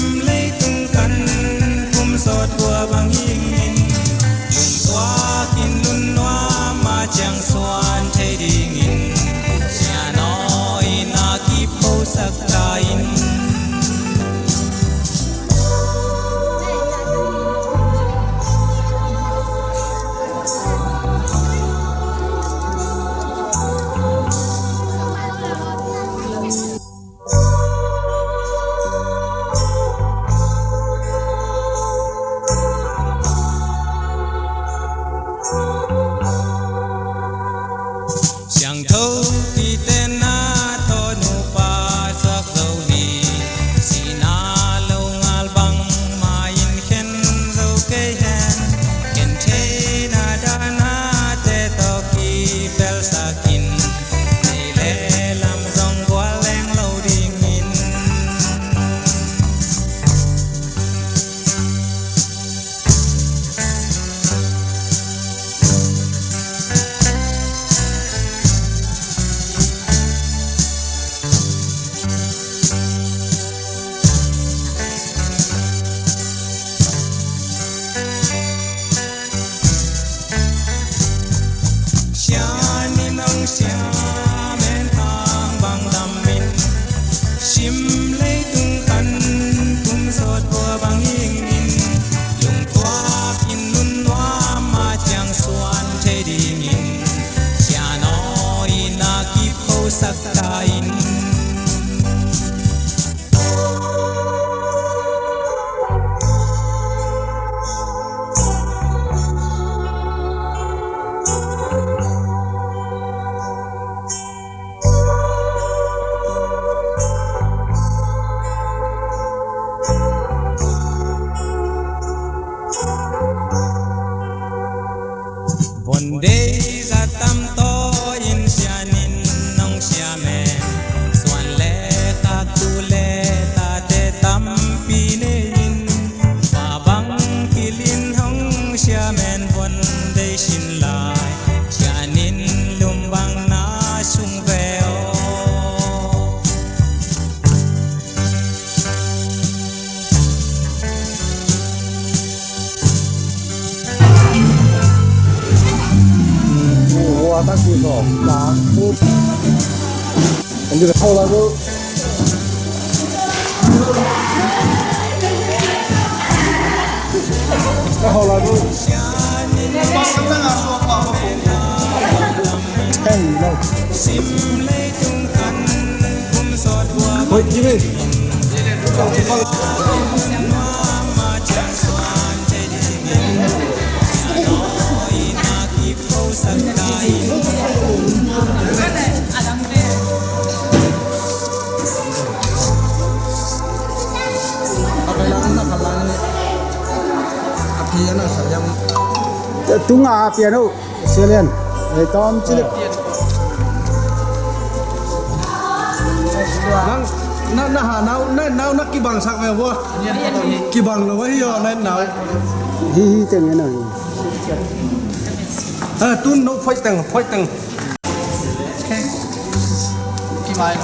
Sim leitung khan kum sawt khua bang hingin, lungtuak in nun nuam a ciang suan thei dingin, Sian aw in a kiphosak ta in. Von dei za tam taw in Sian in nong siam e. Suan le khak, tu le tate tampi nei in, pa bang kil in hong siam e. Von dei sin lai, Sian in lum bang na sung ve aw. Tunga piano. Sialian, ei, tawm ci lek. Nang, na, na ha, nau, na, nau, na kibang sak ve vua. Kibang lo hi aw, na, nau. Hi, hi, teng, na, hi. Ah, tun no, phoih teng, phoih teng. Hi,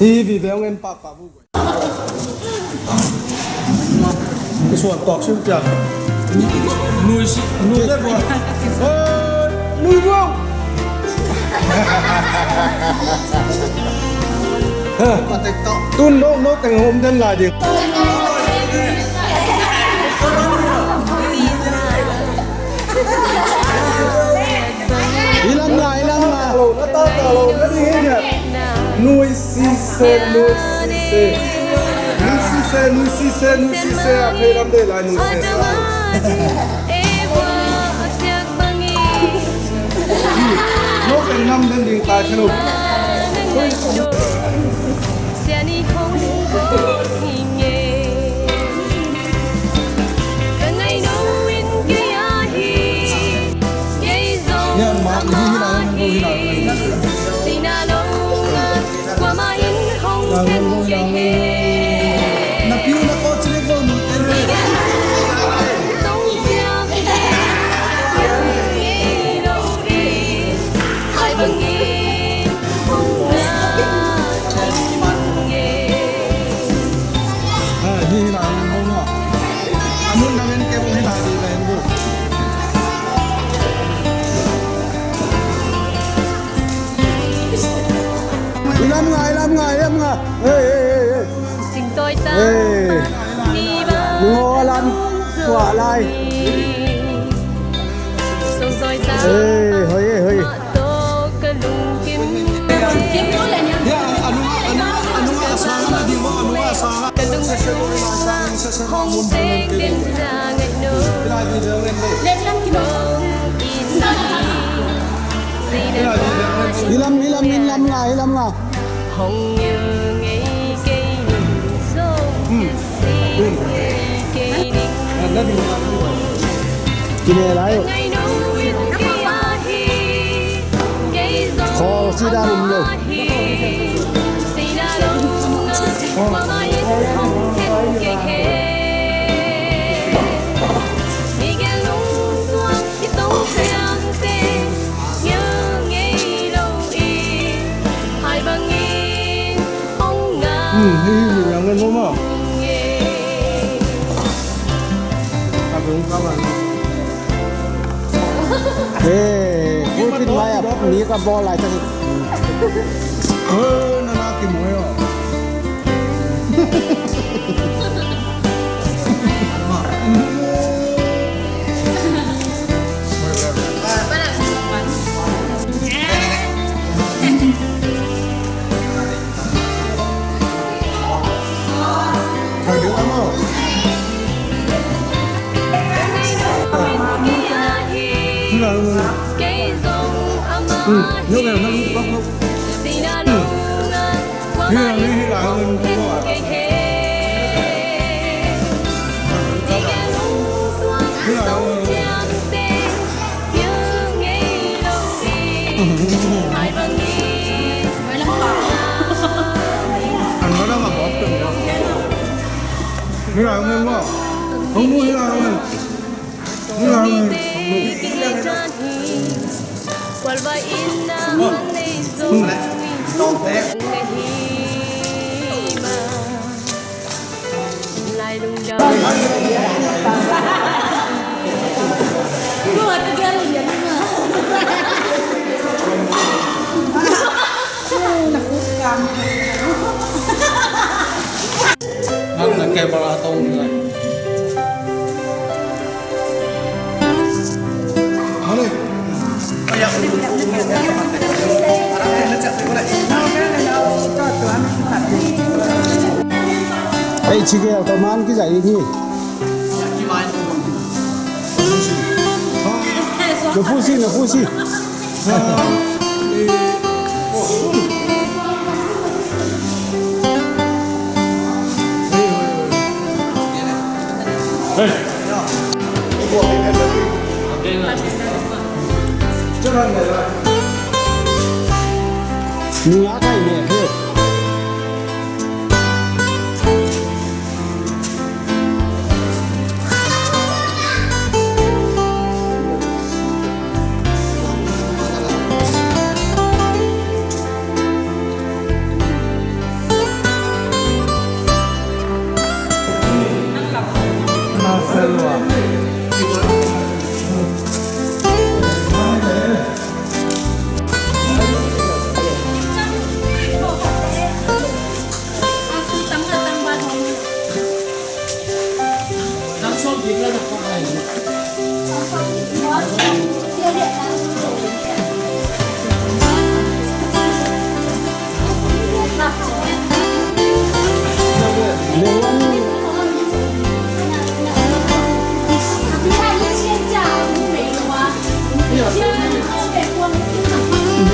hi, vi ve ong en pa, pa, bu. Suan tawk sim cia. Nui si, nui le bua. Oi, nui bua. Ha. Tun no, no teng hom den lai ding. Hi lam nga, hi lam nga. Lo, na ta ta lo, na ding hi nia. Nui sise, nui sise. Nui sise, nui sise, nui sise. A phei lam de lai nui sise. Lo pen lam den ding ta khe lo. Hi lam nga, hi lam nga, hi lam nga. Hey, hey, hey, hey. Singtawi ta. Hey. Ni ba. Nungo lam. Tua lai. Singtawi ta. Hey, hoi, hey, hoi. Hi lam, hi lam, hi lam nga, hi lam nga. Kine lai uh. Khawl si dan um lo. Hmm, hi, hi, hi, hi, hi, hi. Eh, pulpit mai ah mi ka bawl lai tak hi. Eh, na Hi lang ni, hi lang ni. Hi lang ni. An ka dang a bawk teng. Hi lang ni maw. Hong mu hi lang ni. Nang na camera tong lai. Ei, chigel ka man ki zai ni. Na pusi, na pusi. Nunga kai ne phe.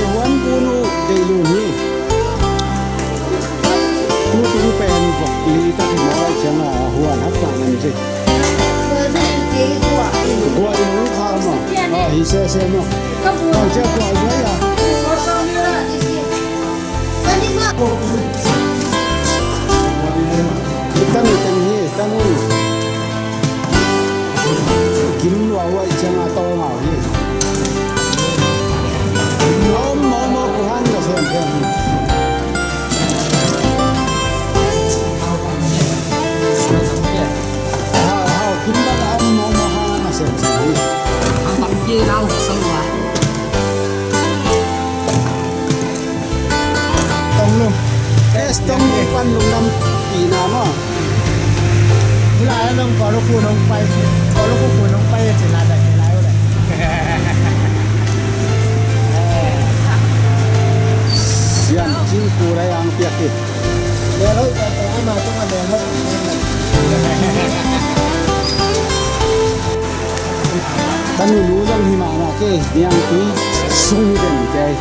Huan punu dei lun hi. Tutung pen vok li tak hi maw, ciang a huan hak tak nan ci. Guai lung kha maw. A hi sese maw. Kang cia guai guai a. Tanu teng hi, tanu. Kim lua huai ciang a tawh ngau hi. A om mawkmawk uh hang na sem sem hi. Hau, hau, kim bang a om mawkmawk hang na sem sem hi. Ang tam kei lau, sang wa. Tong lum. Es tong lum pan lum lam pi na maw. Hi lai a nong kawl uh khu nong pai, kawl uh khu khu nong pai ci lai dak hi lai uh lai. Sian cing ku lai ang piak hi. Leloi ka tong ama tung a leloi. Ka nunu zong hi mahmah kei, niangtui sung hi den kei.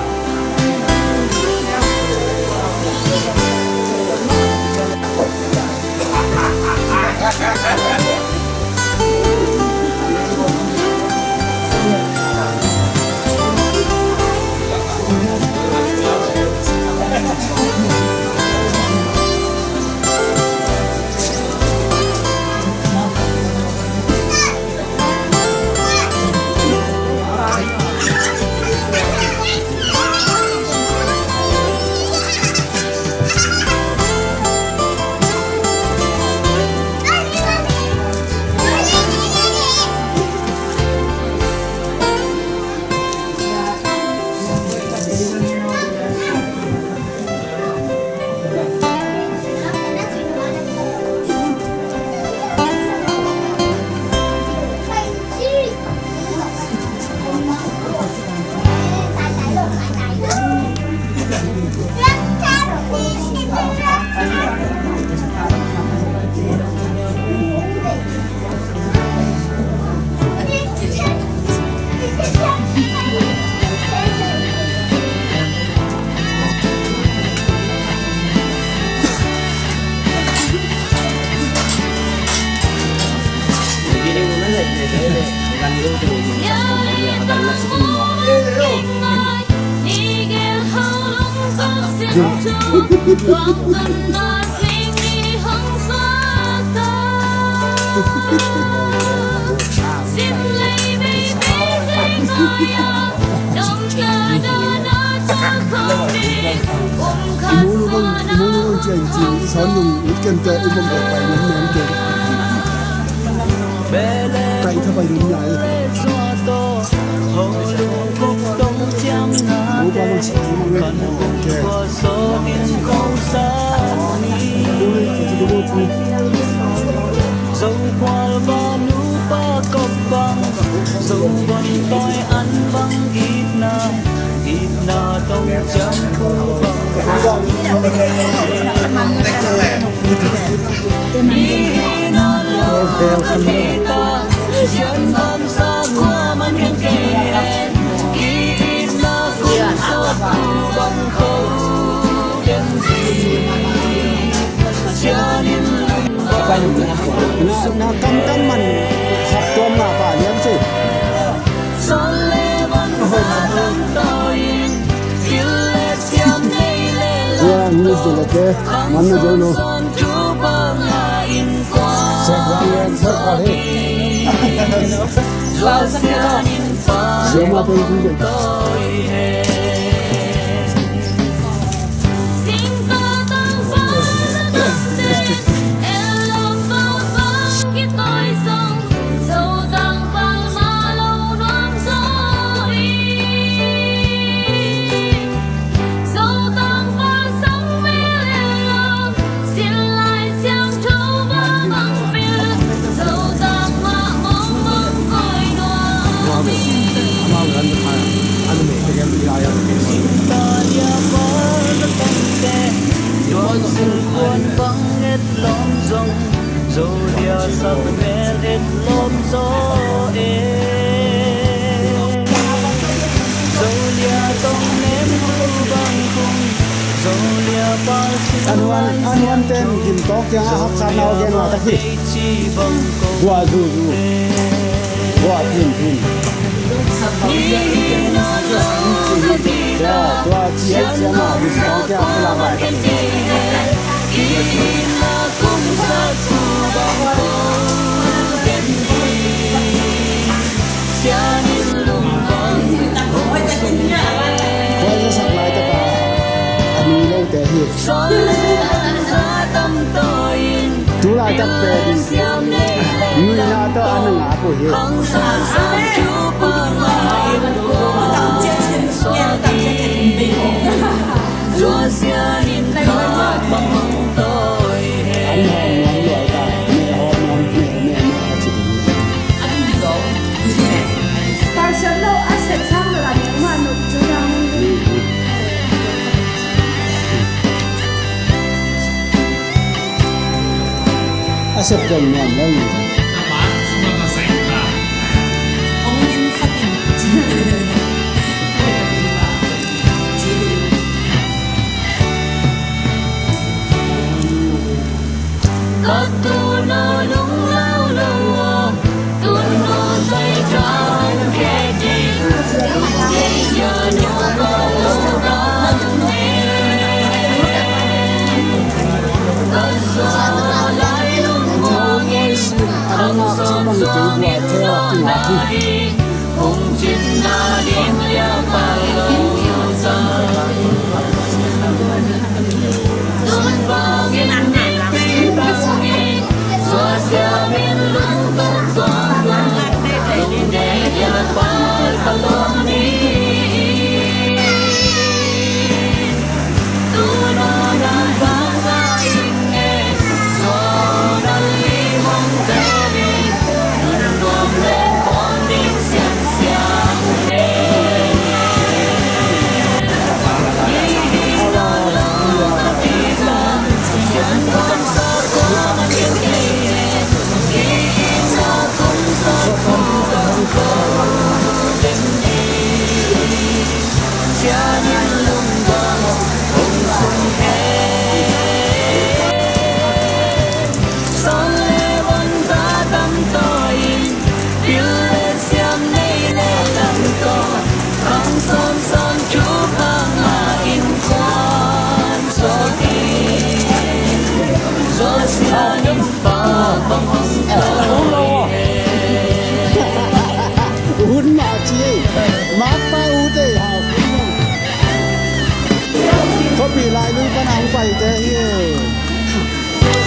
I mulu bang, i mulu bang ciang ciang, i sawn nung ut kente, i bang bang pai nung nem kente. Kai tha pai nung lai. Mulu bang ciang nung nem kente. Zo khual bang nupa kop bang, zo bang tawi an bang itna, itna tong ciang khu bang. Itna lo itna, sian bang sa kua man keng keng, itna khu bang khu keng keng. Na, na kamkam man khat tuam nga pa lian si. Ya, ni de la ke, man na jo lo. Sek wang ya, sek wang he. Siama peng kung de. Zolia sak mel et lom zo e. Zolia tong nem lu bang kung. Zolia pal sin. Anuan, anuan ten gim tok kiang a haksa nau gen wa tak hi. Gua zuzu. Gua pin pin. Ya, gua ciat ciat ma gim tok kiang a la bai tak hi. Khuaisa sak laitak a, a nui lote hi. Tu laitak pen nuihna tawh a na ngak uh hi. An hawm nuam lua ta, meh hawm nuam, meh, meh, meh, a ci ding. Pastor lo a set sang lo a ding ma nuk cu dang. A set dong nuam lo ni. Hun mah ci ei. Makpa ute hau. Khuapi Lailui pan a hong paite hi.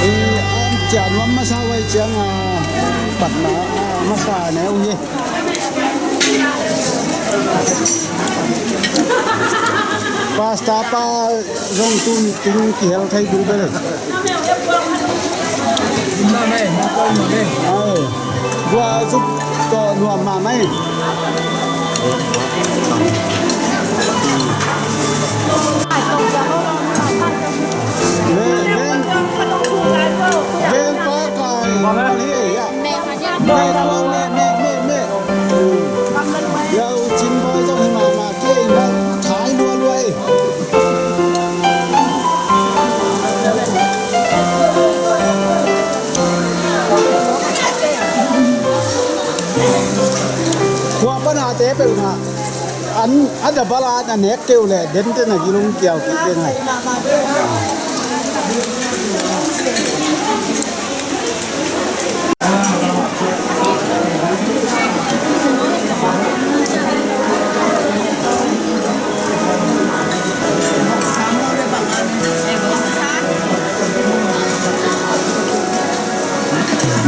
Eh, ciah nuam masa uh ahih ciangin, patna, ah, masa ne uh hi. Pastor pa zong tu meeting kihel thei bil bel. Ai, gua zuk tawh nuam mahmah hi. Veng, veng, veng pa kai. Meh, meh, meh, meh, meh. Yau Cin Bawi zong hi mahmah kei, na thai lua lua ei. Khua panate peuhmah an a dabal a na nek kei uh leh dente na gilung kiau kik ding ai.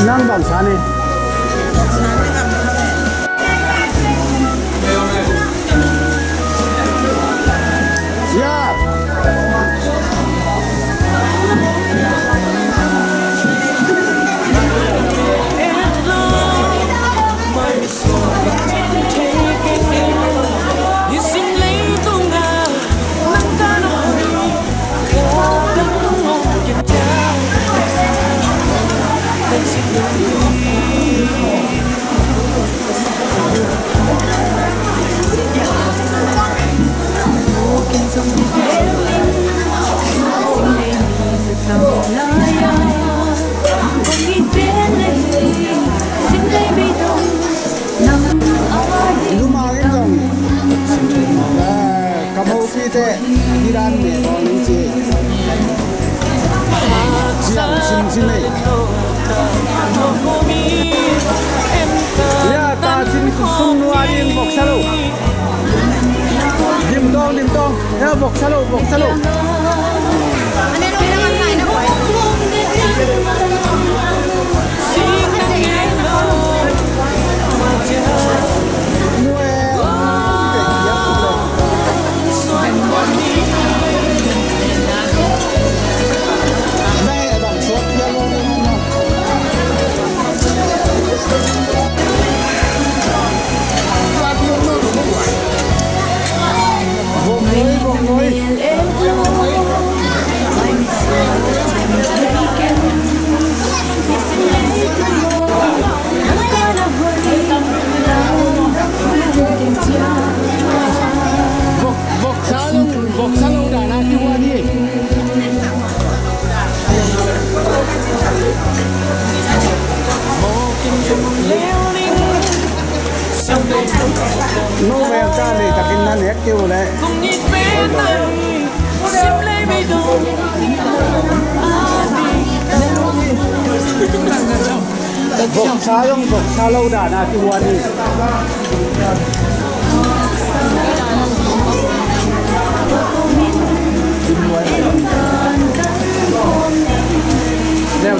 Nang bang sa ni? Ya. Luma in zong, eh, ka mopite hi dan ne bawng ci. Ciang simsim ei. Ya, ta cin sung nua ding voksa lo. Dim dong, dim dong. Ya, voksa lo, voksa lo. Voksa lo, voksa lo dan a kihuan hi. No bel ka lei takin na nek kei uh leh. Voksa zong voksa lo dan a kihuan hi.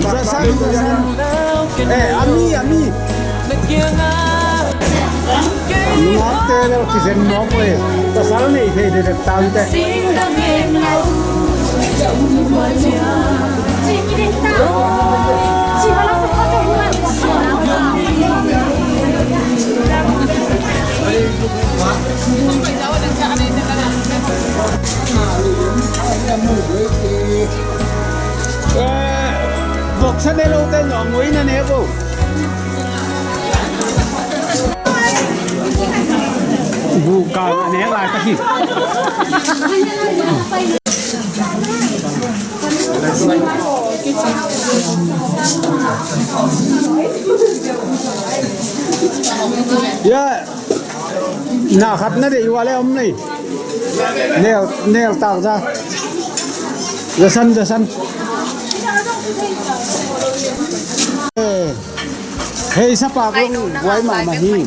Zasan, zasan. Eh, a mi, a mi. Nungakte bel kizen mawk uh e. Pasal nei thei dekdek tante. Eh, voksa ne lote nuam uh in a ne bo. Buh kal a nek lai ka hi. Ya, na khat na deih uh a le om nei. Nel, nel tak za. Zasan, zasan. Eh, hei, sapak zong buai mahmah hi.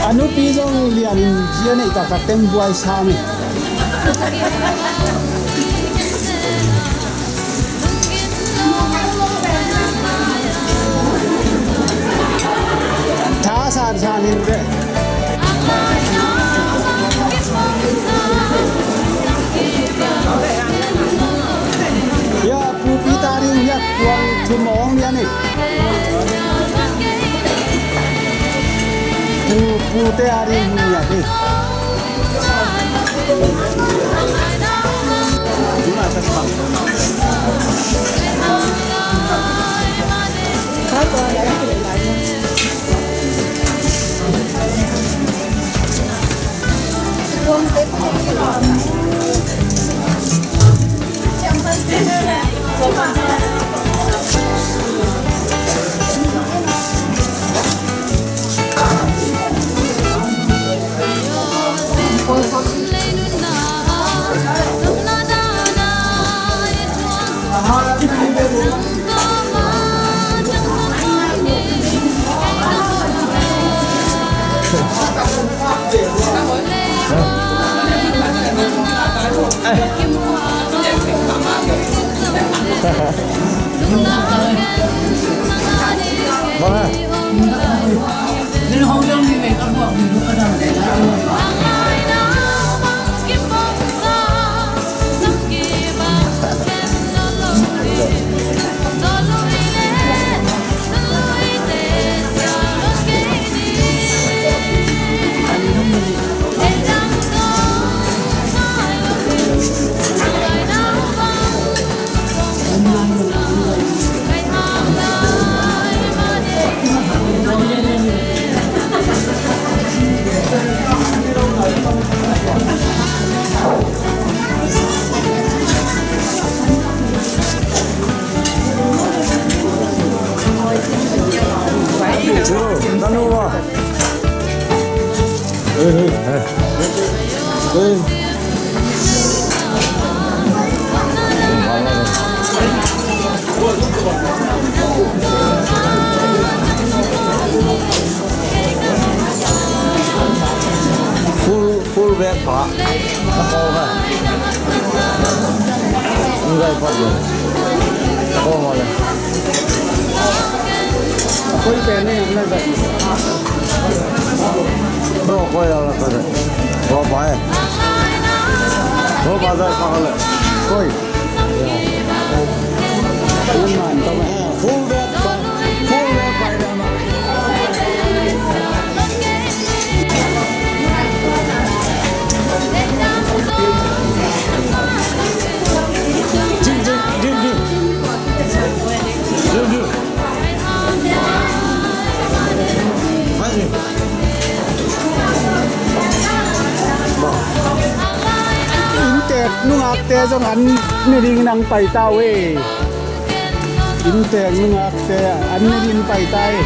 A nupi zong lian zia neih taktak teng buai sam hi. Tha sansan in ve. Ya, pu Peter ding ya, kuang thum ong ya ni. Pu, pu te a ding ya ni. Full, full bag pha. Na khawng ha. Ngai pat lo. Khawng ha le. Koi pen ne na zai. Bro, koi la la ka zai. Bro, pa e. Bro, pa zai pa ka le. Koi. Inntek nungakte zong an ne ding nang pai ta uh e. Inntek nungakte an ne ding pai ta e.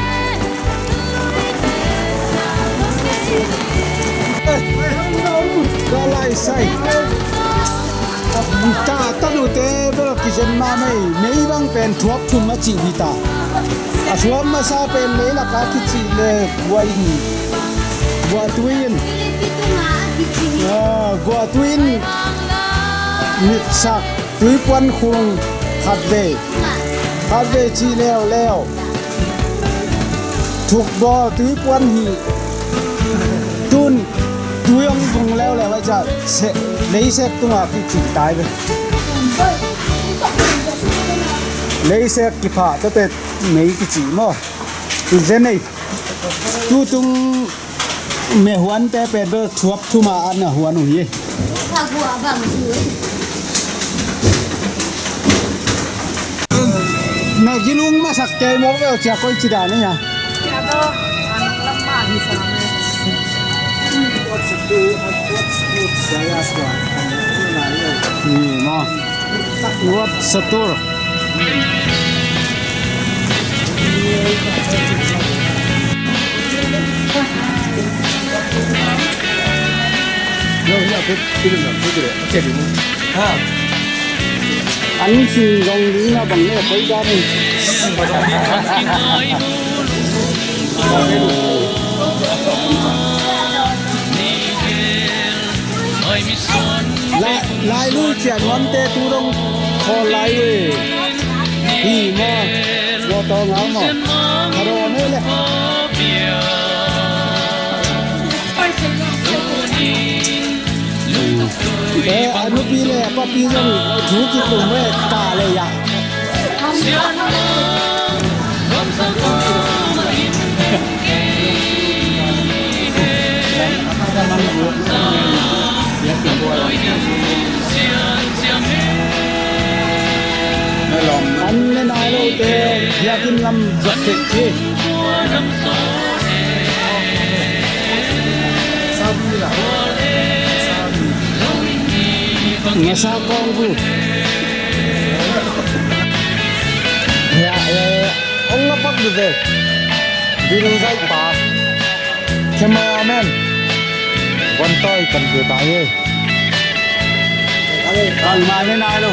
Ka lai sai. Ta, ta dute bel kizem mahmah e, mei bang pen thuak thum a cih hi ta. A thuak masa pen leilak a kicih le guah in, guahtui in, ah, guahtui in mitsak tuipuan khung khatvei, khatvei cih leuleu. Thukbawl tuipuan hih tun tui hong vung leuleu a ciah leisek tungah kicih tai ve. Leisek kiphah tawte mei kicih maw? Zen ei. Tutung Mehuante pen bel thuap thuma an a huan uh hi. Na gilung masak kei mawk veu cia koi ci dan ia. Ni maw. Wat satur. An sin zong ding a bang le koi dan in. Lai, lai lui cian huamte tu dong khawl lai lui. Hi maw? Tua tawng a maw? A dawn ei le. Eh, a nupi le a papi zong thu kikum ve ta le ya. An le nai lote biakinn lam zat theih hi. Ngasa kong gu. Ya, eh, ong la pak du ve. Biru zai pa. Cameraman. Von toi kan du ta hi. Ang mane nai lo.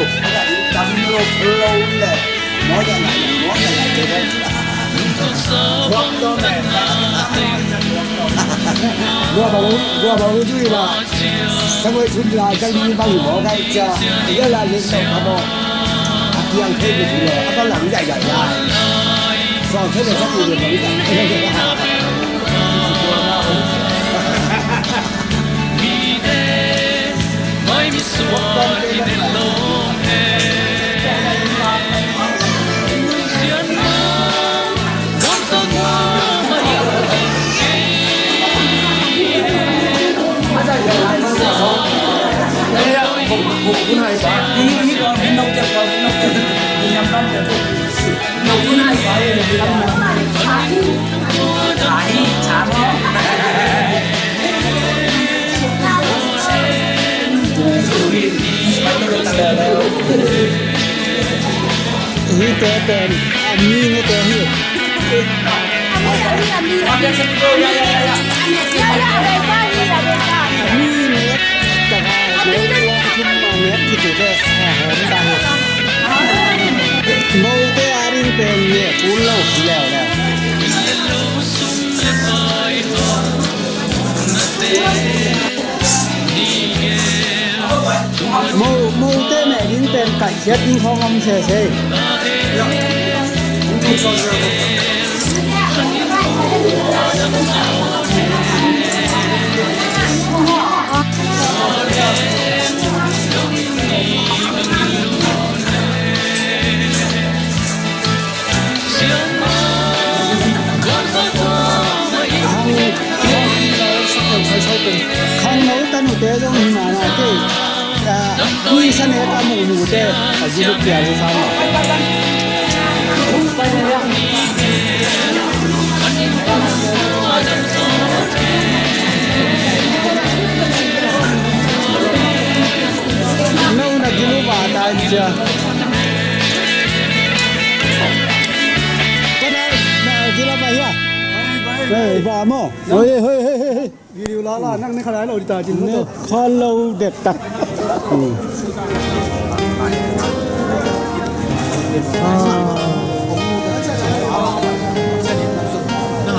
Gua bang, gua bang ujui la. Sa goi chun la, sa ni bang mo kai cha. Ia la le sa ka mo. A piang thei le tu lo. A ka lang zai zai la. Sa thei le sa tu le bang zai. Hihte pen a mi ngete hi. A mi nget tak a, a mi nget tak a, a mi nget tak a, a mi nget tak a, a mi nget tak a. Mote a ding pen nget un lo leuleu. Mo, mote meh ding pen kaihkhiat ding khawng om sese. Khangno tanute zong hi mana kei. Tui sa nek a muhnute a zi luk pial hi sam lo. No na gilu ba ta in cia. Ka dai na gila ba hia. Hei ba mo. Hei hei hei hei. Video la la nang ne khalai lo di ta jin mo to. Kha lo det tak.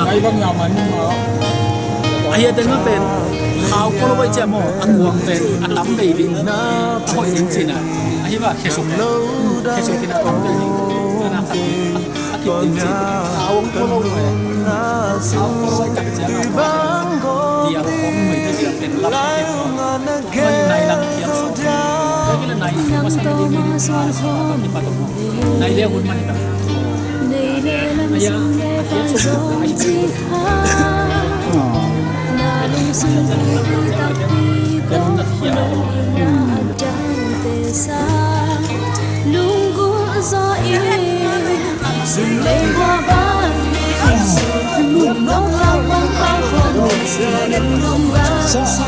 Ai bang ya man ma. Ai ya den ma pen. Khau ko lo bai cia mo. A kuang pen a tam bei ding. A hoi ding cina. Ahi ba khesuk. Khesuk ina tam bei ding. Na khat. Sa,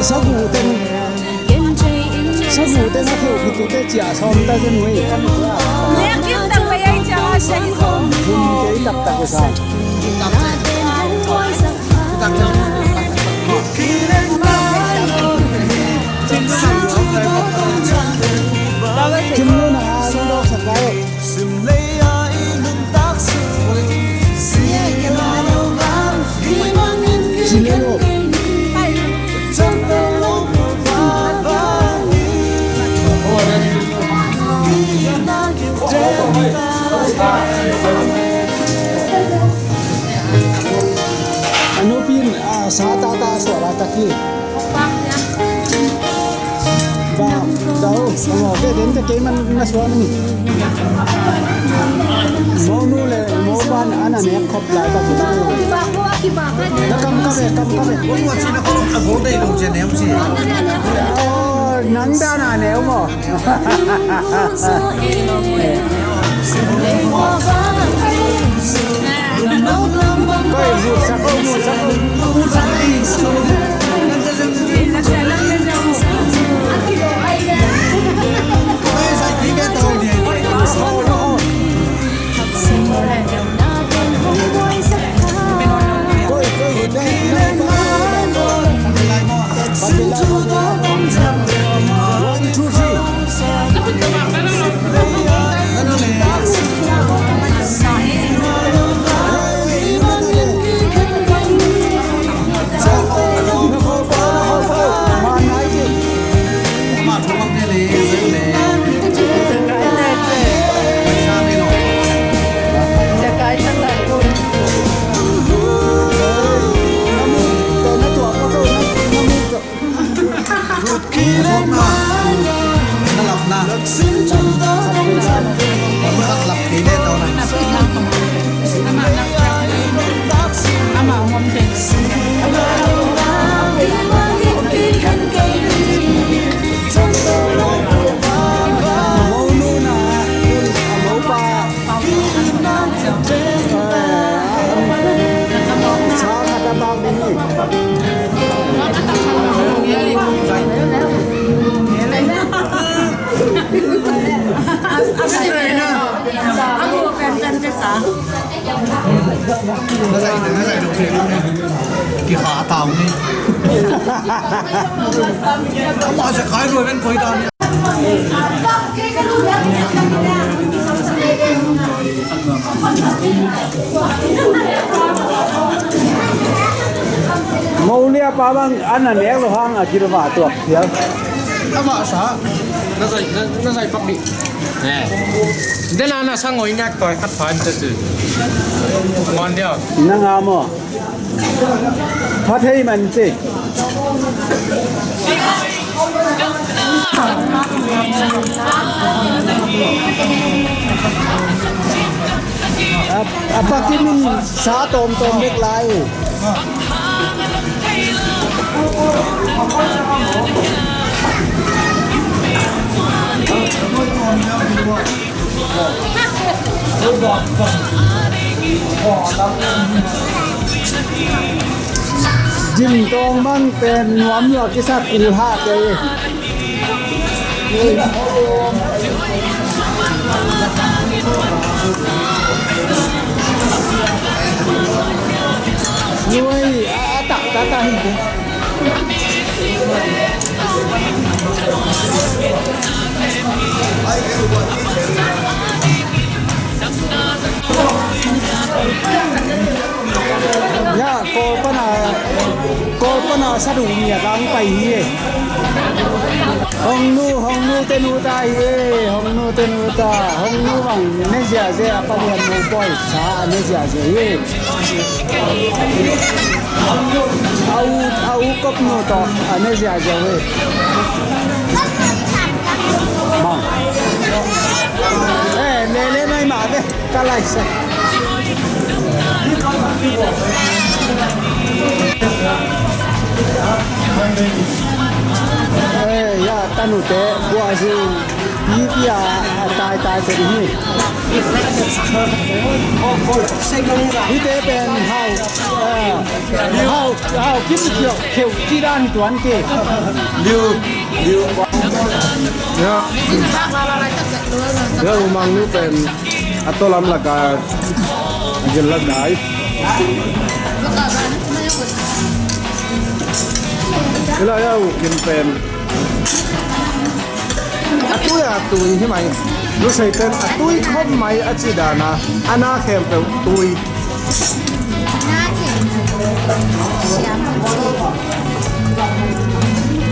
sagu teng, sagu teng a kheu khitute cia sawm ta zen ui. Nek kim tak pai ai cia a sia hi. Hun kei taktak uh sa. Kim lo na a lo dawk sak lai. A nupi in, a, sa tata a suah laitak hi. Ba, dau, amo, ke den te keiman na suan ni. Monu le mopan ana nek khop laitak hi. Na kam ka ve, kam ka ve. Monu a cina ko a gol dei lo cina em si. Oh, nang dan a neu maw. One, two, three. Na lapna. Sak lap kei le tau na. Mo nu na, a mo pa. Kikha tau ni. Ama sa khai ruai ven koi ta ni. Molia pa bang ana nek lo hang a gil va tuak thial. Ama sa. Na zai, na, na zai pak di. Eh. Dena na sa ngoi nyak toi khat phan ta tu. Mon dia. Na nga mo. Pha thei man ci. A, a pakin in sa tawmtawm bek lai uh. Jim tawng bang pen nuam lua kisa kul ha kei. Nuai a, a tak tak a hi kei. Ya, Kawl pana, Kawl pana sa dum ya kang pai hi e. Hong nu, hong nu te nu ta hi e, hong nu te nu ta, hong nu bang ne ziazia, a palian nu pawi sa a ne ziazia hi e. A u, a u kop nu tawh a ne ziazia uh hi. Bang. Eh, lele mai mah ve. Ka lai sa. Eh, ya, tanute, buah zing, pi pi a, a tai tai te hi. Hite pen hau, eh, hau, hau kim kiok, kheu ci dan hi tuan ke. Liu, liu. Ya. Ya, umang nu pen. A tawlam laka a gil lak dai. Ila ya u gin pen. A tui a tui hi mai. Lusei pen a tui khop mai a ci dana. A na khempeuh tui.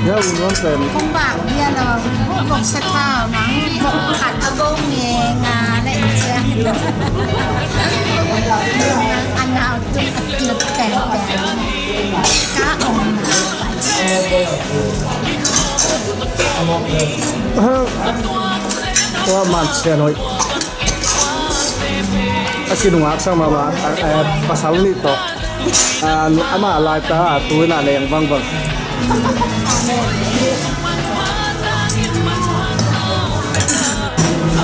Ya u nuam pen. Kong bak bia lo. Kong se ta mang. Kong khat a gong nge nga le cia. Nang a nau tui a tui pen pen. Ka ong. Tua man sia noi. A kinungak sang mama, eh, pasal nih tawh. Ah, amah laita a tu ina leng vangvang.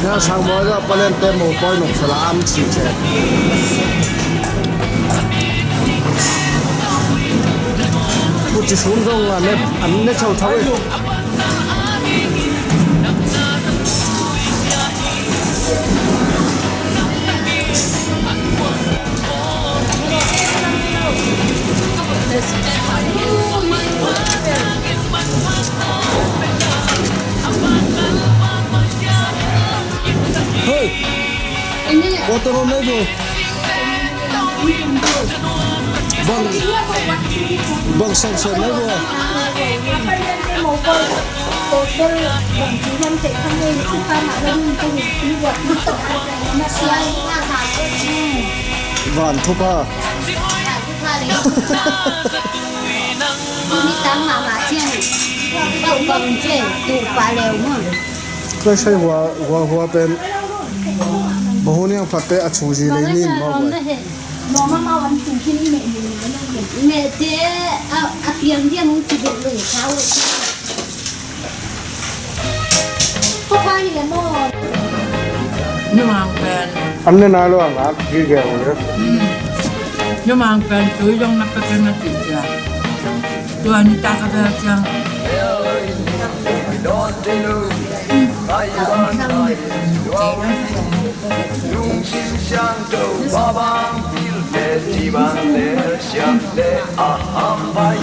Na sang mawi lo, palente mo poi nong sala am ci ce. Pu ci sum zong a ne, an ne chau chau e. Hei! Botol om lei bo. Bang, bang sang sang lai bua. Van thupha. Kai sai hua, hua, hua pen. Mahu niang phatte a chu zi lei nin mau bai. Mehte a, a piang diam hong ci bek lo kau. Kau pa hi le maw. Numang pen. An ne nai lo a ngak gige ong le. Numang pen tui zong na pek na ti cia. Tua ni ta ka bel ciang. Lungsim siangtho pa bang pil le ci bang le siam le a ham pai.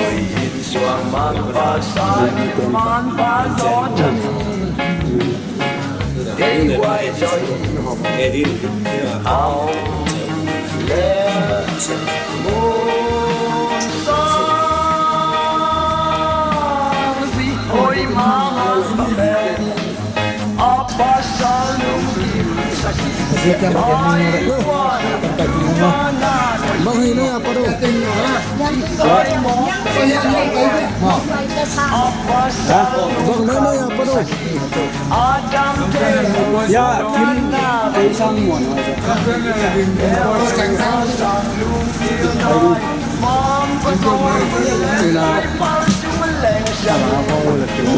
Oi in suang man pa sa in man pa zo chan. Ei wai zo in au le mun sa zi oi ma ma pa. Bang hei na ya pado. Bang hei na ya pado. Ya, kim kei sang muan. Ina. Ala ko la kim.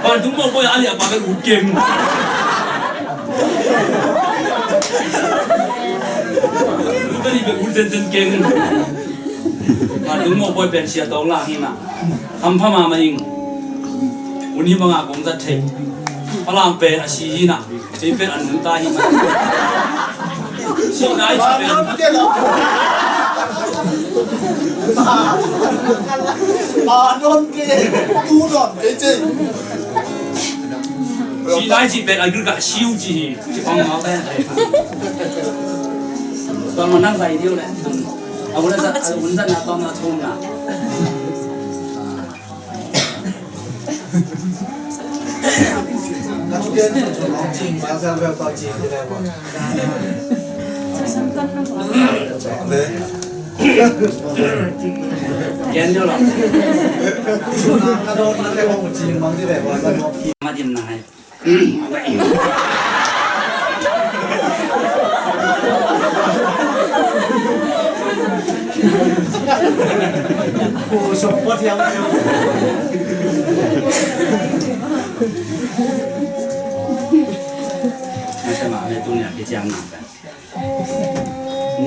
Vantung mawhbawi a liahpa bek ut keng. Ut a nih bek ut zenzen keng. Vantung mawhbawi pen sia tawng lang hi mah. Hampha mahmah ing. Un hi banga kong zat thei. Falam pen a si hi na. Kei pen a nunta hi mah. Si nai ci pen. Si nai ci pen a gil ka siu ci hi. Ci pang mau pen. Tuan ma nang zai diu le. A un zat, a un zat na tuan na thum na.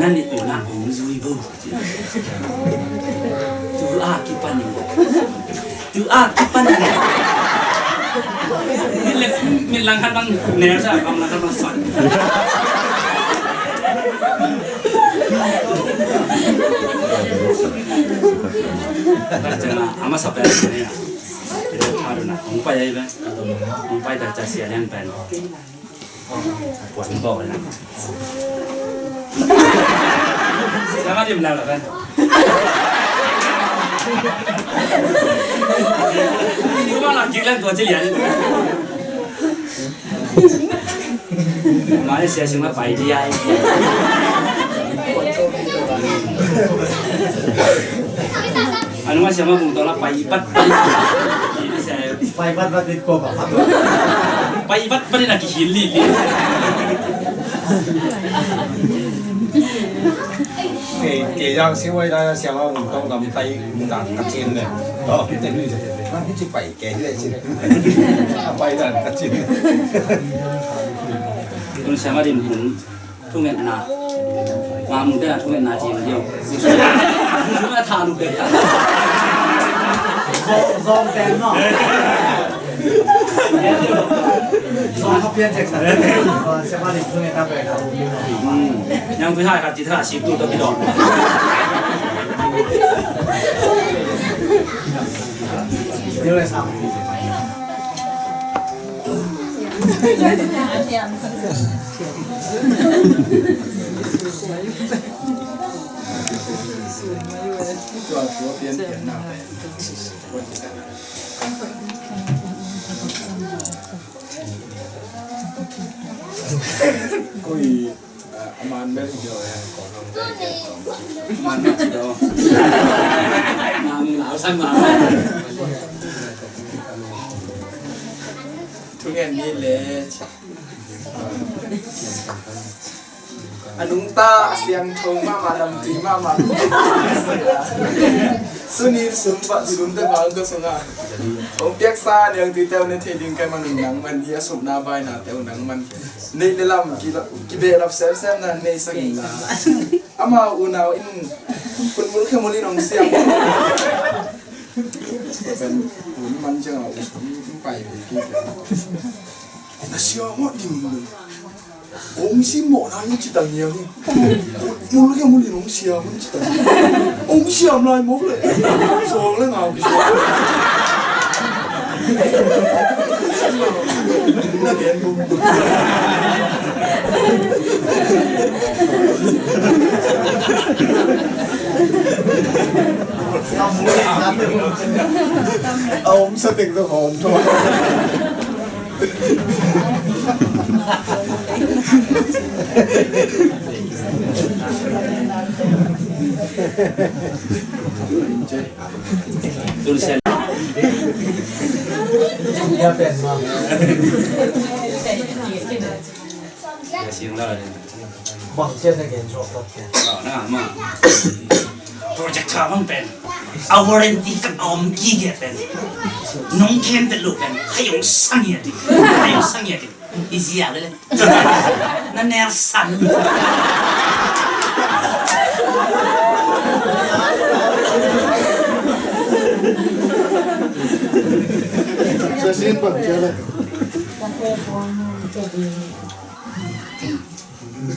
Nani tuna hong zui vo. Tua kipanin. Tua kipanin. Min lek, min lang khat bang ner sa, bang lang khat bang sot. Ama sa pen. Hong pai ai pen. Hong pai ta ca sia lian pen. Kuan bawh na. Siama dim lau la kan. Ni ma la kik lan tua ci lian. Ma ni sia sing la pai di ai. Anu ma siama bung tola pai pat. Pai pat pat dit ko ba. Pai pat pat na ki hil li li. Ke, ke yang si wai da siama bung tong dam pai da ka chin le. Oh, te ni. Pai ke le chin. Pai da ka chin. Tun siama din hun. Thungetna. Mamu te a thungetna ci dio. Thungetna tha lu pe. Zong, zong ten no. Zong ka pian tek sa. Siapa ni thungetna pe. Hmm. Yang tu hai ka ci tha si tu to ki dong. Dio le sa. Pianpianna pen. Koi, ah, a man bel hi lo, eh, ko nong te, eh, ko. Man bel hi lo. Mang lau san mang. Thu ngen ni le. A nungta, a siangtho mahmah, lamtui mahmah. Tuni sum pah, ci lum te pah ka sungah. Hong piaksa niangtui te uh na thei ding ka hi man, nangman hi a, sumna baina te uh nangman. Neih le lam ki, kibehlap semsem na nei sak in la. Ama unau in kun mul khe mul in hong siam. Pen kun man ciang a u sum pai ve ki. Na siam mawh ding. Hong simmawh lai hi ci ta ngial hi. Mul khe mul in hong siam ci ta. Hong siam lai mawk le. Suang le ngau ki suang. Na gen bum. A om sa teng zong hawm thaw. Bang ciang na gen suak tak ciang. Project kha bang pen a warranty kan om kik pen. Nong khen vet lo pen hei hong sang hi a ding. Hei hong sang hi a ding. I zia le le. Na ner san. Sa sin bang ciang le.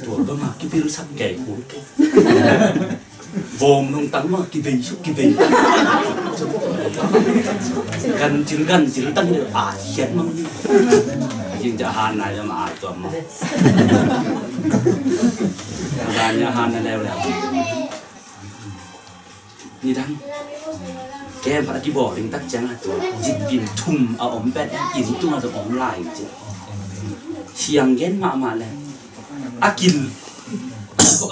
Tua bang a kipil sak kei kun kei. Vawm nong tang mah kibei suk kibei. Gan cil gan cil tang deuh a hiat mang ni. Jing ja han nai lam a tuam mah. Gan ja han na leu leu. Nidang kem khat a kibawl ding tak ciang a tua zitpin thum a om pen inn tungah zong om lai ci. Siang gen mahmah le a kil,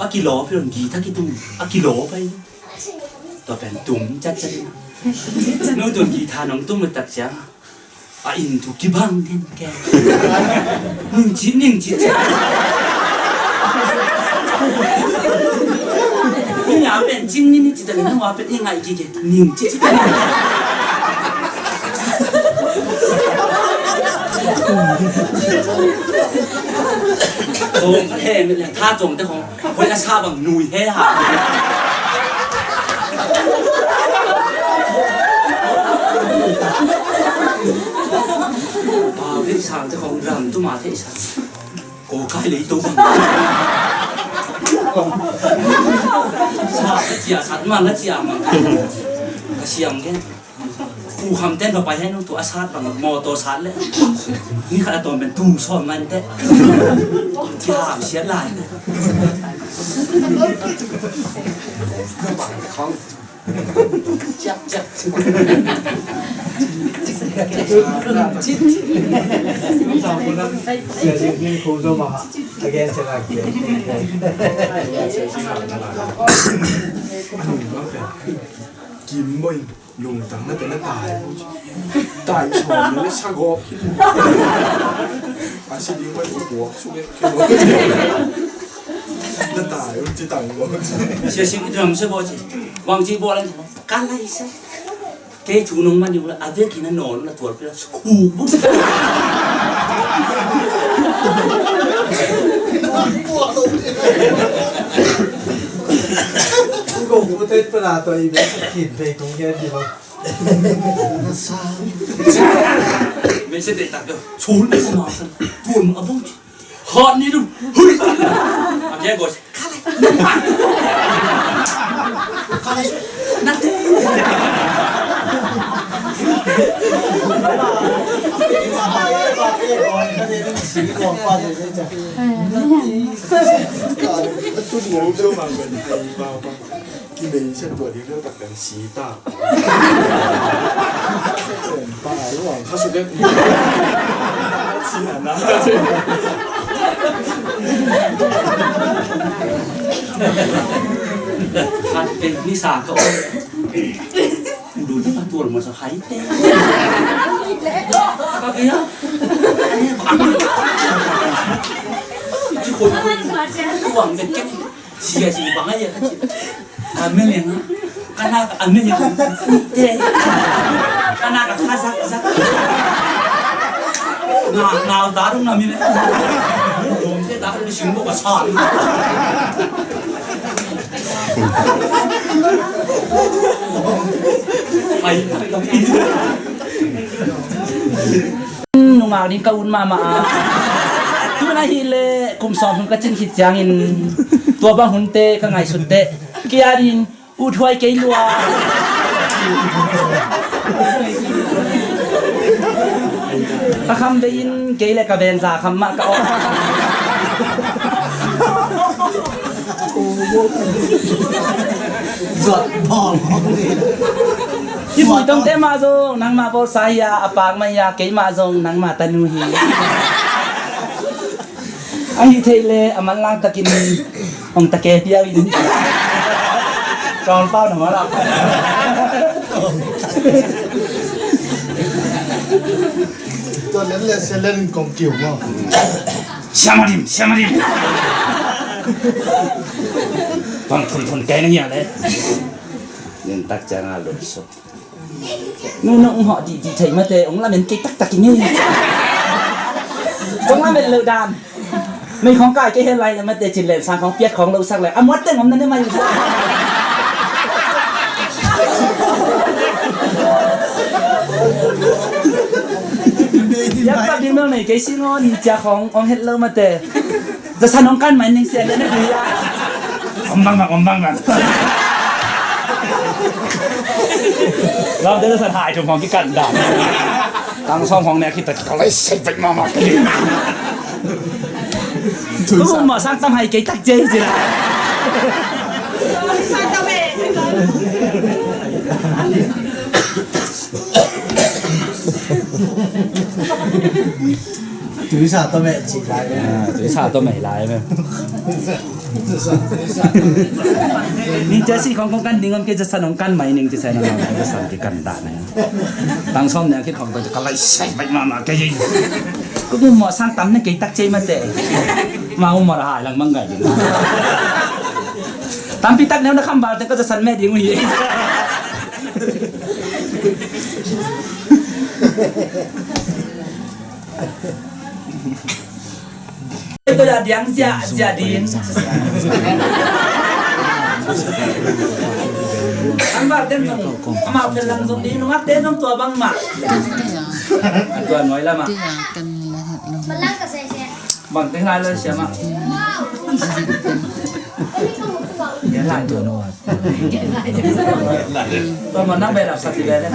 a kilawp hi lo, guitar kitum a kilawp hi lo. Tua pen tum catcat. Nu tun guitar nong tum tak ciang a inn thu kibang den ke. Ning ci, ning ci ci. Ning a pen cing ni ni ci ta, ning a pen i ngai kik e. Ning ci ci. Tong ka he mi le tha tong te khong. Hoi a sa bang nui he ha. Pau ding sang te khong ram tu ma thei sa. Ko kai lei to bang. Sa ka cia sat man la cia man. Ka siam ke. Pu Kham ten va pai hen, tua a sat bang mawtaw sat leh ni khat a tawm pen tung sawm ngan teh. Kiham siat lai. Ciak ciak. Sia Sing Pin khu zo ma ha. Again, ciak a kiak. Kim Boy. Lungtang na te na tai. Tai sawm na le sagawp. A si ding pai ko puak suk e. Na tai un ci tang ko. Sia Sing i drum se bo ci. Wang ci bo lang. Ka lai se. Kei thu nong man ding la a vek in a nawl na tual pila. Khu bu. Ko ko te pala to i be kin pe kong gen di ba. Mese te tak do. Chun ko ma san. Tun a bong. Hot ni du. Hui. A ke go. Kale. Kale. Nate. Khat peuh ni sa ka om. Dun ka tual masa hai te. Ka kaya. Ci khoi khoi. Kuang den ken. Sia si bang ai ka ci. Ka me leng. Ka na ka me leng. Te. Ka na ka kha zak zak. Na na da rung na mi me. Dong te da rung sing ko ka sa. Nungak ding ka ut mahmah a, tu na hi leh kum sawm hun ka cin khit ciangin tua bang hunte ka ngaihsut teh kia ding ut huai kei lua. Ka kham ve in kei le ka venza kham mah ka om. Zuat bawl. Hi vui tong te mah zong nangmah bawlsa hi a, a pak mah hi a, kei mah zong nangmah tanu hi. A hi thei le a manlang takin hong ta ke piau in. Kawng pau na ma la. Tua len le sia len kong kiu maw. Siamadim, siamadim. Bang thun thun kei na ngia le. Nen tak ciang a lo so. Nu nong hawh dih dih thei mate, ong lamen kei taktak i ngei. Ong lamen lo dan. Mei khawng kai kei hen lai le mate, cin len sang khawng piat khawng lo sak le. A muat teng om na ne mai. Yak pak ding mel nei kei si ngo ni cia khawng ong het lo mate. Zasan ong kan mai ning sia ne ne. Om bang bang, om bang bang. Lam te zasan hai thum hong ki kan dan. Tang sawm hong ne khit ta ka lai sei pai ma ma. Tu ma sang tam hai kei tak jei jei la. Tuisa tawh meh cih lai. Ah, tuisa tawh meh lai meh. Ning cia si khong khong kan ding om kei cia san ong kan mai ning cia san ong kan cia san ki kan dah ne. Tang som ne ki khong ka lai sai bai ma ma kei. Ku bu mo sang tam ne kei tak cei ma te. Ma u mo la hai lang mang gai ding. Tam pi tak ne na kham bal te ka cia san meh ding u hi. Ko ya diang sia sia din. Ang ba den zong ama pen lang zong din ngak den zong tua bang ma. Tua noi la ma. Bang teng lai lo sia ma. Tua ma nang bai lap sak ti bai le.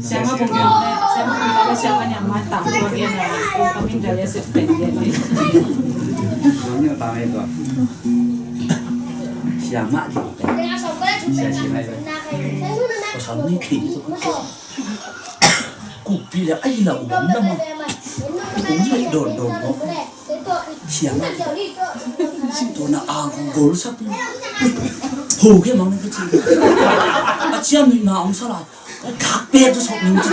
Siang a bung siang a bung siang a niang ma tam tua gen a tua ka min da le sep pen gen ni. Siang ma di. Siang siang ai. Ko sam ni ti. Kupi le ai la u dam dam a. Kum le don don no. Siang a. Sing to na ang gol sa pi. Ho ke mang ni ka chi. A chiam ni na ang sa la. Ka pe tu sok ni chi.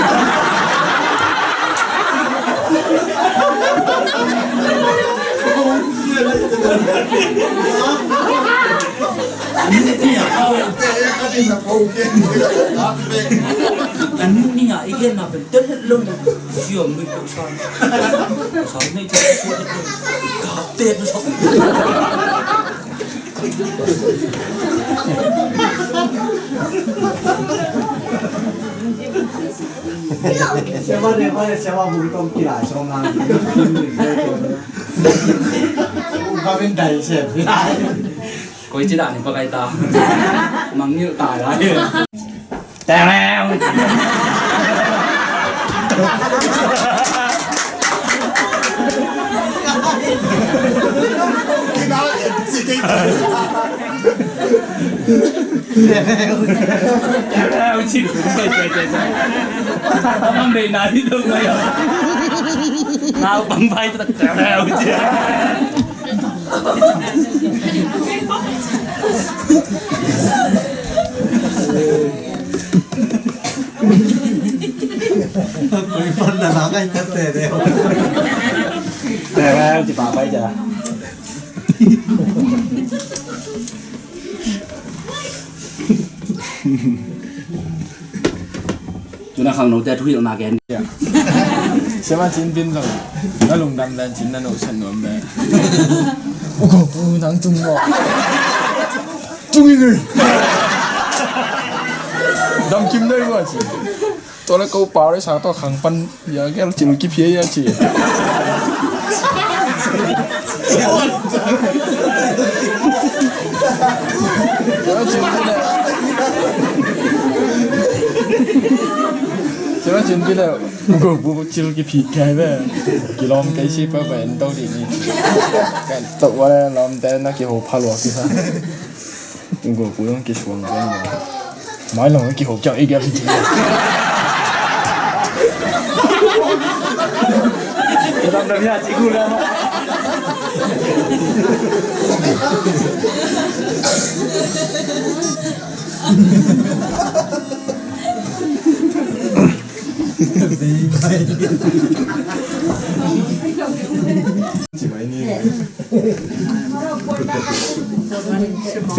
Ani ni a. Ani ni a i gen na pen. Tel het lo na siam ni ko sa. Sa ni ko sa. Ka te ko sa. Siapa dia, siapa bung tong kira, siapa nang. Kami dai siapa. Koi ci dan ni pakai ta. Mangil ta lai. Teng! Teng! Cik. Teng! Teng! Teng! Teng! Teng! Teng! Teng! Teng! Teng! Tuna khangnote thuhilhna gen dia. Siama Cin Bim zong na lungdam dan cin na nohsat nuam ve. U ko, u nang tung maw? Tung in ui. Dam kim dai maw ci. Tua le ko pau le sa tua khang pan ya gel cil kipia ya ci. Cil kipia le. Cil kipia le. Ko bu cil kipia kai be. Kilawm kai si pa pa en tau di ni. Kan tua le lawm te na kiho pha lua kisa. Ung ko pu zong kisuang pen mai long kiho kiang ei kia phi. Dam dam ya ci gu la. Ci mai ni.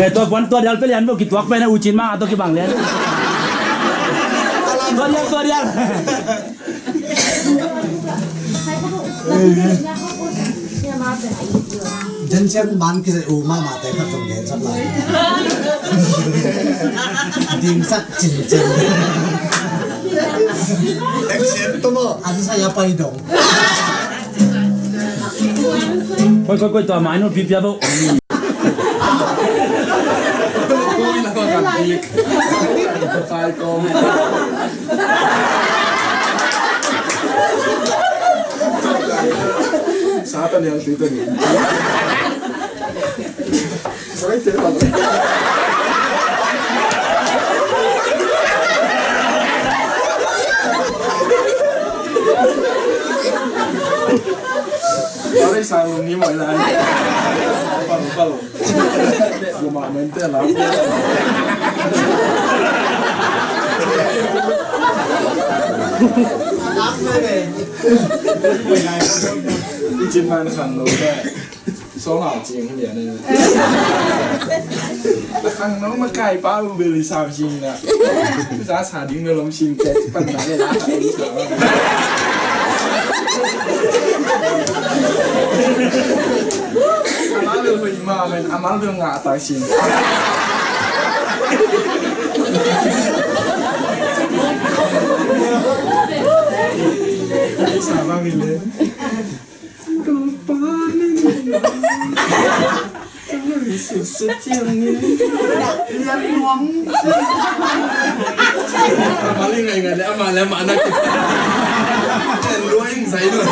Tua puan tua dial pe lian bo kituak pe na U Cin ma to kibang lian. Tua dial tua dial. Jan siang man kizai u mama te khat zong gen sak lai. Ding sak cin cin. Action to mo. An sa ya pai dong. Koi koi koi tua mai no pipia bo. Koi la ko kan dik. Sai ko. Satan yang cerita ni. Sorry, cerita. Sorry, sang ni mai lai. Palu palu. Gumamahn te a lak. I Cin man khangno te. Sawng au cing hi lian e. Khangno ma kai pa u beli sam cing na. Za sa ding na lom cing te pan na le la. Amal bel hui ma men, amal bel ngah tak sin. Sa bang ile. Ama li ngai ngai le, ama le ama nak. Ken luai ing sai luai.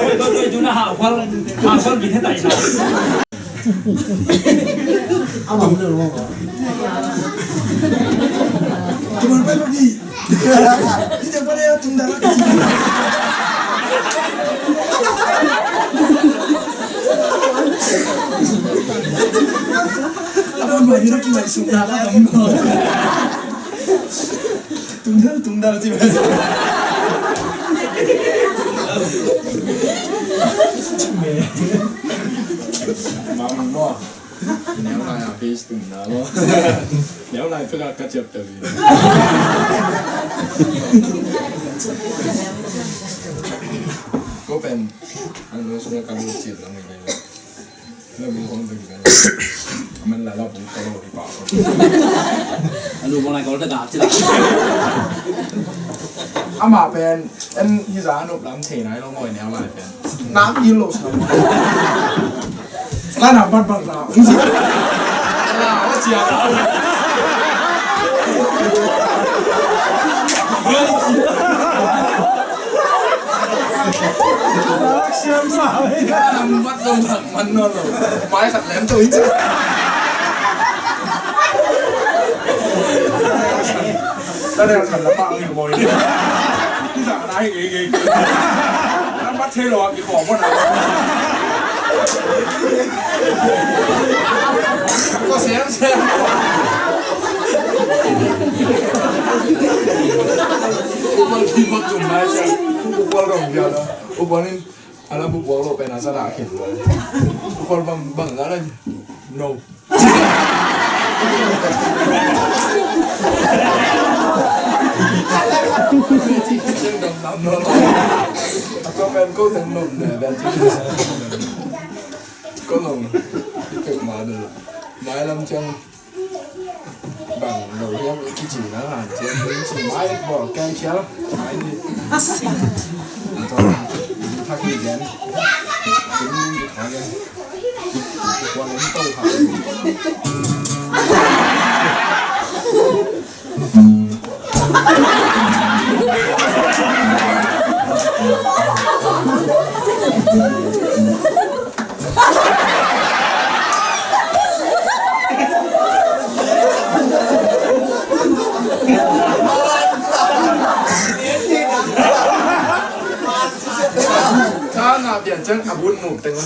Oi, oi, oi, juna ha, hal, ha, hal, gini tai na. Ama mu lo. Tuman pa lo di. Ita pa le tung dara. Ama mu lo ki mai sung dara. Tung dara, tung dara ti. Mang mo. Neu lai a page tung na lo. Neu lai page ka ciap ta vi. Ko pen. Ano sung ka lu ciap lang ni. Lo mi kong pen. Man la la bu ka lo di pa. Ano kong lai ko ta ka ciap. Ama pen en hi za no lam thei nai lo ngoi neu lai pen. Nam yi lo sa. Kana bat bat la. Ala, wa cia la. Siam sa. Kana bat bat la. Man no lo. Mai khat lem to i ci. Ta dei khat la pang i boy. Ti sa na hi gei gei. Nan bat thei lo a ki khawm mawk na. Ko siam siam. Ko man ki bat tum mai siam. Ko kual dong bia la. Ko kual in. Ala bu buang lo pen a sa dah khin lo. Kol bang bang la la. No. Ko pen ko teng no ne ben. Ko long. Ko ma de. Mai lam ciang. Bang lo hiam i kici na han ciang, ci mai bawl keng khial, ci mai ni. Thak ni gen. Thak ni gen. Kuan len to ha. Ka na pian ciang a but muk teng.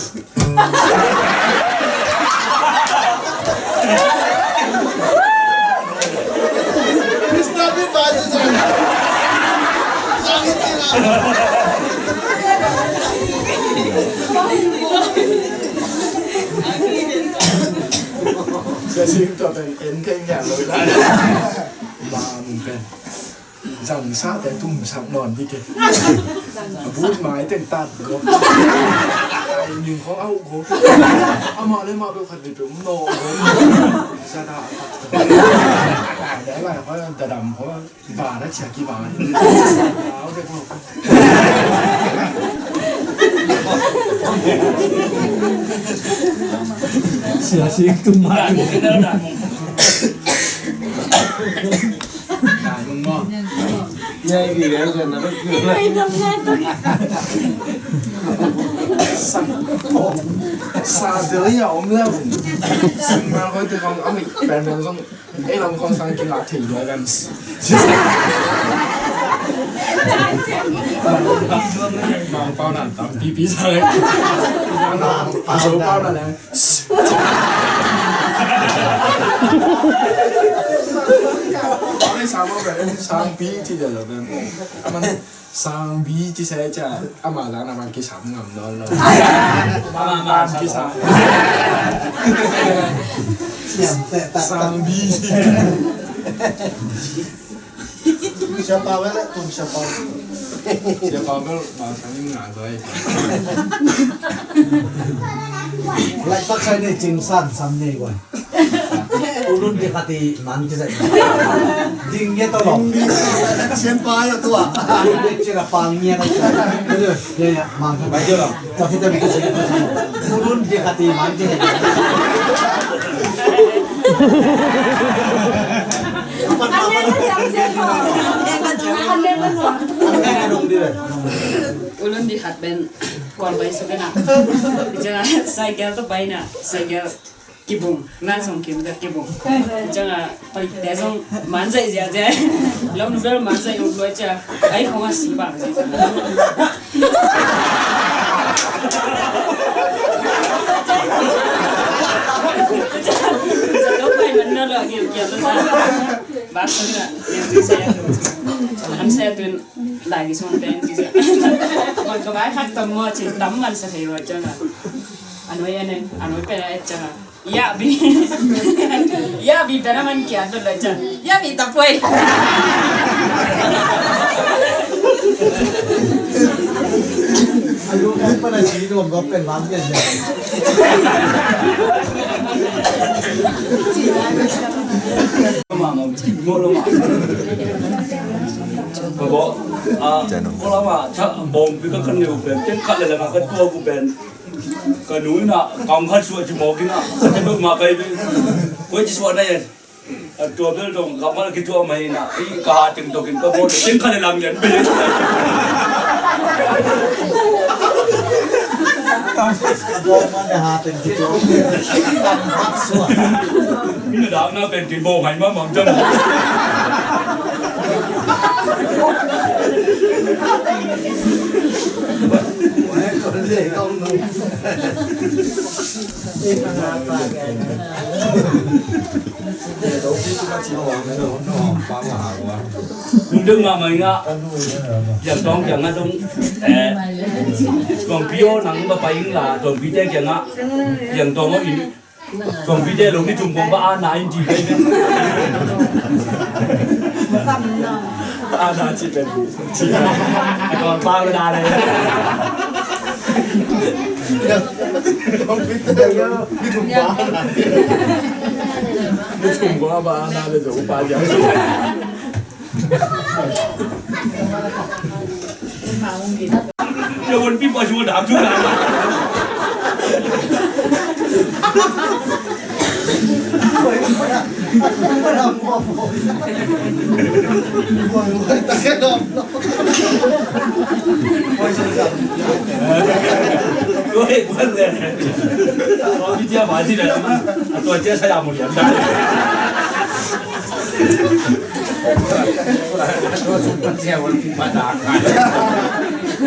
Sia Sing tua pen en kei ngian lo i lai. Ba mun pen. Zang sa te tum sak non di ke. A but mai teng tat go. Ai ning khong au go. Ama le ma be khat be pe um no go. Sa da. Ai da lai ko da dam ko. Ba da chia ki ba. Au de ko. Sia Sing tum ma. Sa, sa deli ya om la. Sing ma ko te kong ami pen pen song. Ei lam kong sang kila thei dua kan. Mang pau nan tam pi pi sa le. Mang pau nan le. Sang pi ci de lo kan. Aman sang pi ci se ca ama la na man ki sam ngam no no. Man ki sam. Sang pi. Sia Pau bel, tum Sia Pau. Sia Pau bel, ba sang ni nga doi. Lai pak sai ni cing san sam ni goi. Ulun di kati man kisa. Ding ye to lo. Sian pa ya tua. Ulun di cira pang ye na. Ya ya man. Ba jo lo. Tapi tapi kisa. Ulun di kati man kisa. Ulun di hat ben. Kual bai suk ina. Ija cycle to bai na cycle. Kibung, nan song kim da kibung. Ija nga pai te song man zai zia zia. Lau nu bel man zai uk lua ija. Ai khong a si bang zai zia. Lau pai man na la gil gil na. Bak song na. Yang tu saya tu. An saya tu lagi song ten tu saya. Man ka bai hak tam mo cin tam man sa hei wa ija nga. Anoi ane, anoi pena et ija nga. Yahbi. Yahbi pena man kia do lo ija. Yahbi tapuai. Ayo kan pena si do ngop pen man kia ija. Ma ma mo lo ma. Ko bo. Ah, ko la ma cha bom pi ka kan ne u pen. Ken khat le la ma ka tua u pen. Ka nu in ah kam khat suah ci mawk in ah, ka tia bek mah kai ve. Koi ci suah na hiam? A tua bel dong kammal kituah mah in ah, i ka ha teng dong in ka bawl teng khat le lam lian bel. Ka bawl mah na ha teng kituah. Kam khat suah. Ina dak na pen kin bawl ngai mah mah ciang. Nung deuh mahmah in ah, Liangtawng kiangah dong, eh, Tuangpi aw nang va pai in la, Tuangpite kiangah, Liangtawng aw in, Tuangpite lo ni thum kong va a na in ti pai ve. A na ci pen ci a kong pa ve da le. Ni thum kong va a na le zo pa dia. Tua hun pi pa sua dam tu na. Tua hi buan le. Tua pi tia ba ti le. Tua tia sa ya mo lian da.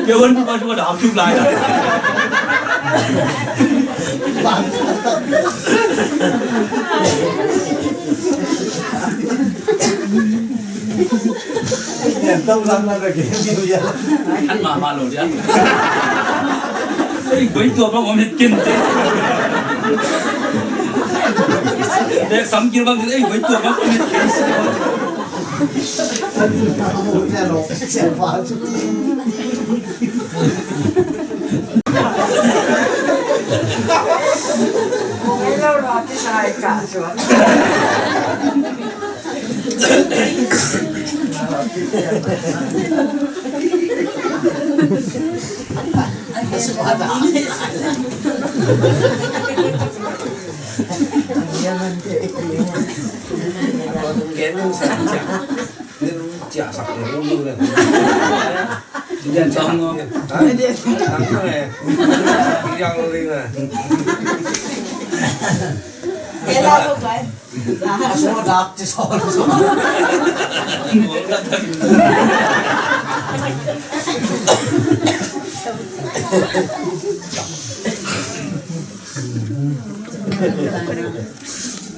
Tua hun pi pa sua dam tu lai. An mahmah lo dia. Ei, koi tua bang om het ken te. Dek sam kil bang, ei, koi tua bang om het ken.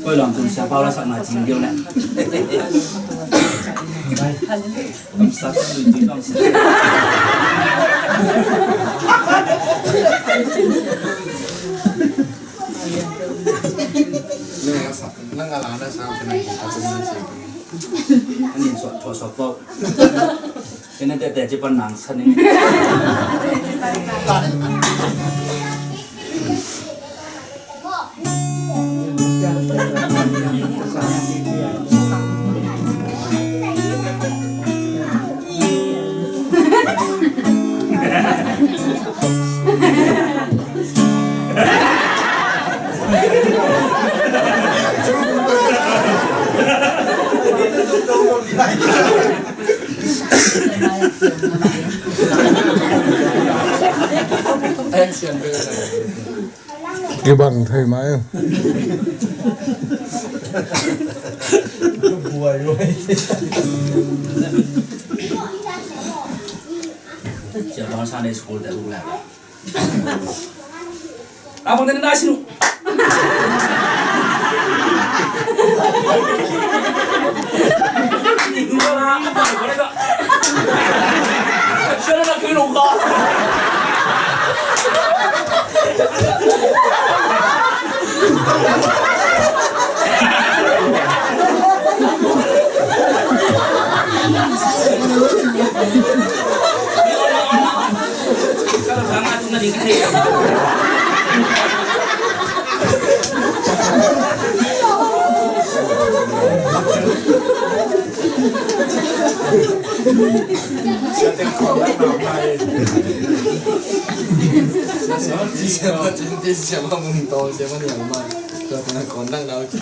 Koi lam tung sia pau la sak na cing diu ne. Bai. Lam sak lu ti lam sak. Nang a la na sa na. Ani suak, suak, suak pau. Kena tete ci pan nang sa ni. Kibang thei mai. Sia bang Sunday school te uk lai. Abang tadi nasi nu. Siapa Cintin, siapa Mung Tong, siapa Niang Man. Tua tengah kontak dah, oke.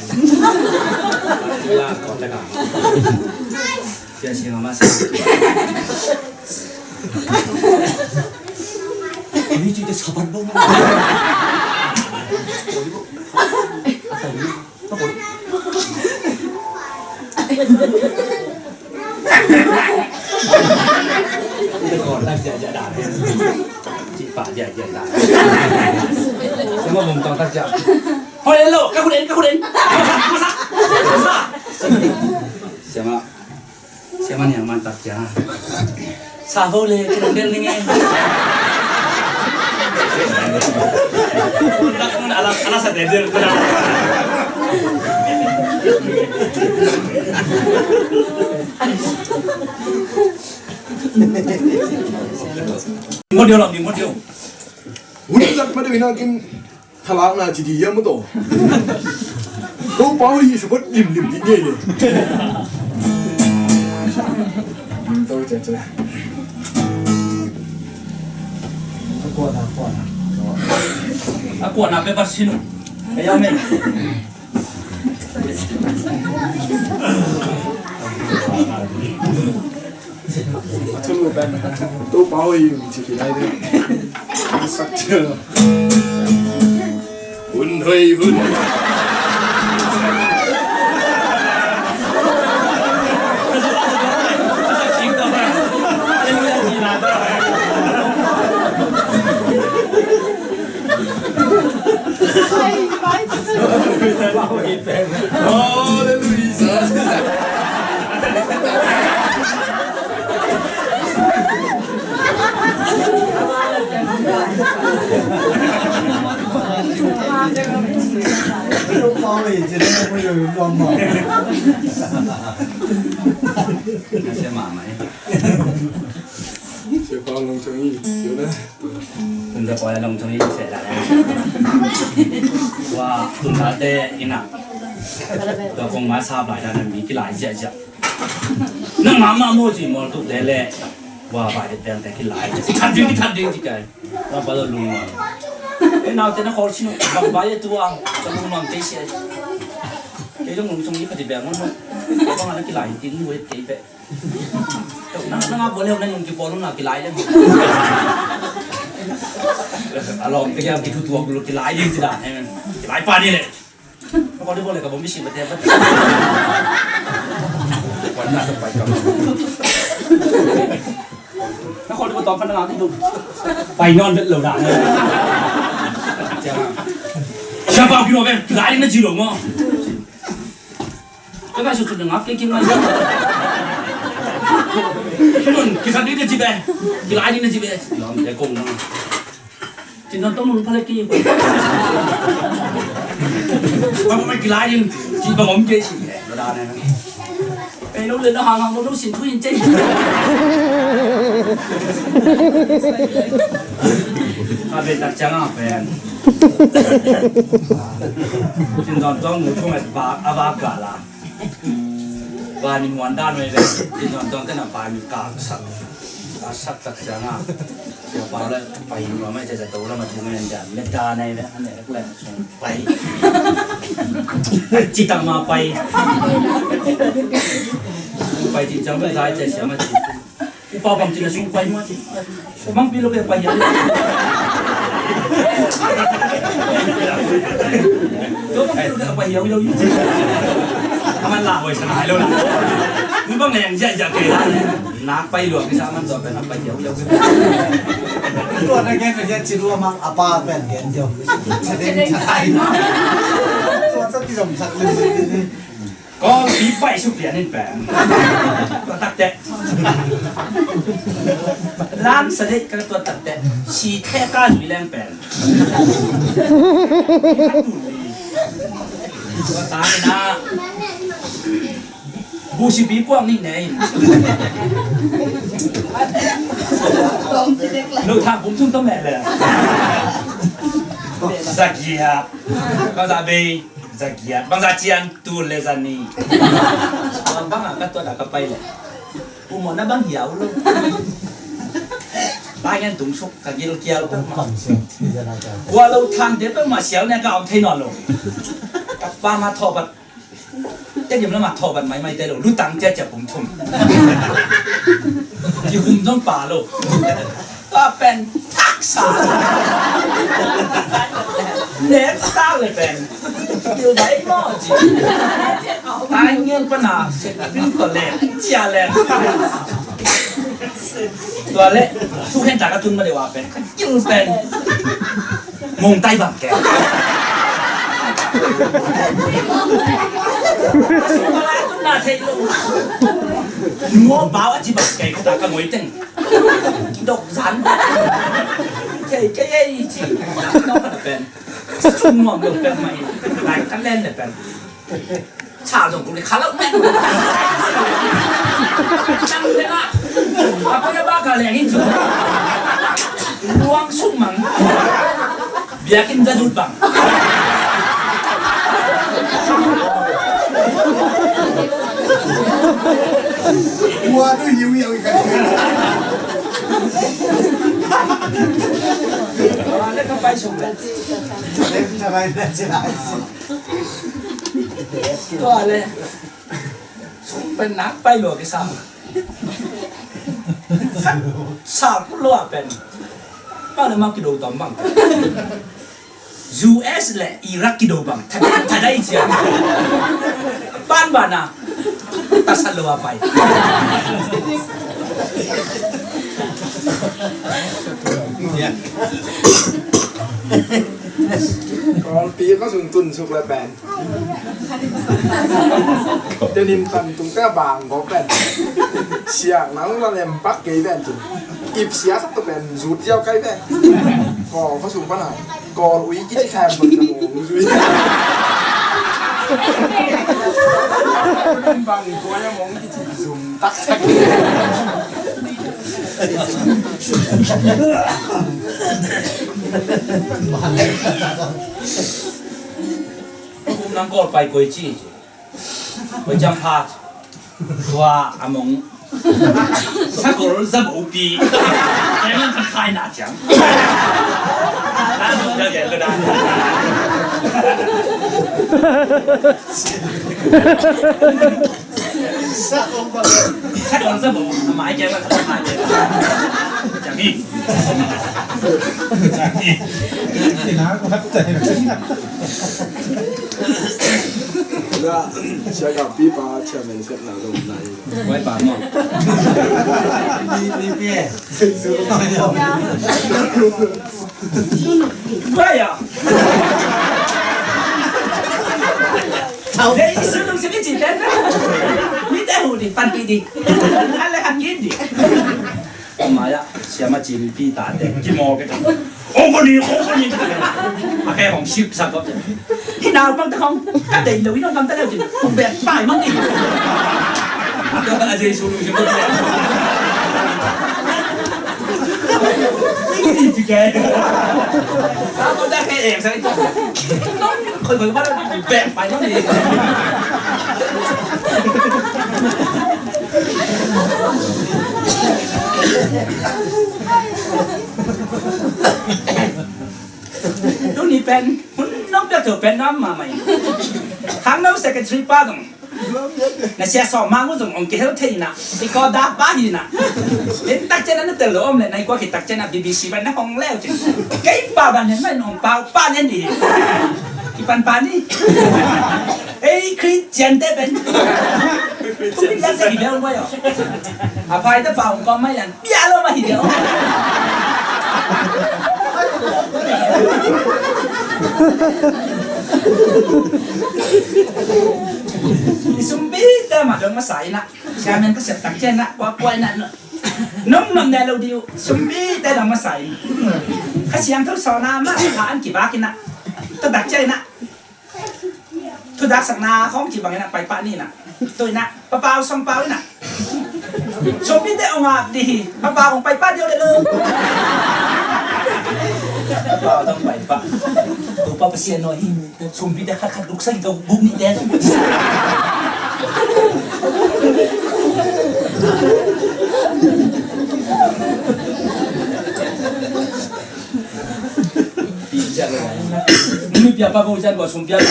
Ila kontak ah. Dia siapa masa? Ini cerita sabar dong. Siapa Mung Tong tak siapa? Hoi, hello, ka khut en, ka khut en. Masa, masa. Siapa? Siapa Niang Man tak siapa? Sabo le, kena del ni nge. Ala, ala sa del, kena. Model lah ni, model. Hun zat ma deuh in a kin thalakna ci ding hiam maw taw? Topa hoih hi, support limlim ding ngei le. A kuana, a kuana. A kuana pe pasin uh. Ayame. Topa hoih hi, ci khin lai ding. Sak ciang. Hun hoih, hun. Hallelujah. Siapa Long Chong Yi, siapa? Tun ta pawi a Long Chong Yi seh la. Wa, tun ta te ina. Tua kong ma sap lai ta na mi kilai ziahziah. Nang mama mo ci mol tuk te le. Wa, bai te piang te kilai. That ding, that ding ci kai. Wa, ba lo lung ma. E nau te na khol sinu. Ba, ba ye tua. Ta lung ma te sia. Te lung lung sung yi kha ti piang mo. Ba ma na kilai tin mo te pe. Nang, nang a bol leu nang yung kipawl nung na kilai leng. A lawm te kia kithutuak lu kilai ding ci dan, eh, kilai pa ni leh. Na kawl ding bawl leh ka bom bisi ba te ba. Wan na ka pai ka. Na kawl ding bawl tawm pan na ngak ding. Pai nawn bet lo dan. Cia. Cia pa kilo bet kilai ding na ci lo maw. Ka bai sut sut na ngak kei kei ngai. Nun, kikhat ding na ci be. Kilai ding na ci be. Lawm te kong na. Ci na tong nun pale kei. Ba ba kilai ding. Ci ba ngom kei ci. Lo da na. Ei, lo le na hang hang lo lo sin thui in cei. A be tak ciang a pen. Cin zon tong nu thung et ba a ba ka la. Bai min huan dan mai ve. Cin zon tong tena bai min ka sak. Ka sak tak ciang a. Sia pau le pai nuam mai cia cia to la ma thung en dan. Met dan nai ve. Ane lek lek sung pai. Ci tang ma pai. Sung pai ci ciang pai zai cia sia ma ci. Upa bang cina sung pai ma ci. Bang pi lo pe pai ya. Lo bang pi lo pe pai ya lo. Aman la hoi sana lo la. Ni bang yang ja ja ke la. Nak pai lo bisa man to pe nak pai ya lo. Lo na gen ya ci lo ma apa pen gen jo. Sedeng sai. Lo sa ti rom sak le. Kong pi pai suk lian in pen. Tua tak teh. Lam sa dek ka tua tak teh. Si the ka lui leng pen. Tua tak na. Bu si pi kuang ni nei. Lo thang kum tung to me le. Zakia. Kau tak bei. Zagiat bang za cian tu le za ni. Bang bang a ka tuat a ka pai le. U mo na bang hiau lo. Ai ngen tung suk ka gil kial peuhmah. Kua lo thangte peuhmah siau ne ka om thei nawn lo. Ka pa ma thawh bat. Tedim lama thawh bat maimai te lo. Lutang ciacia pum thum. Ci hum zong pa lo. Tua pen taksa. Nek tak le pen. Kil dai maw ci. Ai ngen pana. Sek pin ko le. Cia le. Tua le, thu khen ta ka tun ma deuh a pen, ka gil pen. Mong tai bang ke. Sung ma lai tun na thei lo. Nuam bau a ci bang ke, ka ta ka ngoi teng. Dok zan. Thei ke ei ci. Nong ka pen. Sung nuam lo pen mai. Lai ka len le pen. Sa zong kuli khalau pen. Nang tengah. Apa ya bakal yang itu? Buang sumang. Biakin jadut bang. Waduh, hiu hiu ikan. Ada kapai sumang. Tua le. Sum pen nak pai lua kisam. Sa lua pen. Bang le mau kido tom bang. U S le Iraq kido bang. Thadai, thadai cia. Ban bana. Tasa lua pai. Kawlpi ka sung tun suk le pen. Tedim tan tung te bang ko pen. Siak nang la lem bak kei pen cin. Ip sia sak to pen zut ziau kai pen. Kawl ka sung pan a. Kawl ui kici khem pen ka mong zui. Bang ko ya mong kici zum tak tak. Kum nang Kawl pai koi ci. Koi ciang phat. Tua a mong. Sakol za bo pi. Kaya man ka khai na ciang. Na zo da gen lo da. Sakol za bo. Mai kaya man ka khai na ciang. Ciang ni. Ciang ni. Sia ka pi pa chairman sep na lo nai. Wai pa mo. Ni ni pi. Wai ya. Hei, sunu sini cita. Ni tahu di, panti di. Ale hangin di. Maya, siama cimpi tate, kimo ke. Ong ko ni, ong ko ni. Ake hong sip sa ko. Hinaw pang ta hong, ka dei lo, hinaw pang ta lo. Hong bek pai mang ni. Aka ka ajay sulu si ko. Ini juga. Ako dah kayak yang saya. Khoi khoi pa bek pai no ni. Tuni pen hun nong piak thei pen nuam mahmah hi. Khangno secretary pa zong. Na sia sawm mang uh zong ong kihel thei na. I ko da pa hi na. Len takciang na na tel lo om le na i kuak hi takciang na B B C ban na hong leu cin. Kei pa ban nen mai nong pau pa nen hi. Kipan pa ni. Ei Christian te pen. Tumi lian se hi bel ko yo. A pai te pa ong ko mai lian. Bia lo ma hi de. I sumpi te ma dong masa ina. Siamen ka sep tak cena, kua kua ina. Nong nom ne lo diu. Sumpi te dong masa ina. Ka siang tho so na ma ka an ki bak ina. To dak cena. Thu daksakna khong ci bangin a pai pah ni na. Tui na, papau song pau na. Sumpi te ong ap di hi. Papau ong pai pah di o le lo. Papau tong pai pah. Tu pa pasian no hi. Sumpi te khat khat duk sa ki to buk ni te. Pia pa ko jan ko sum pia. Ai,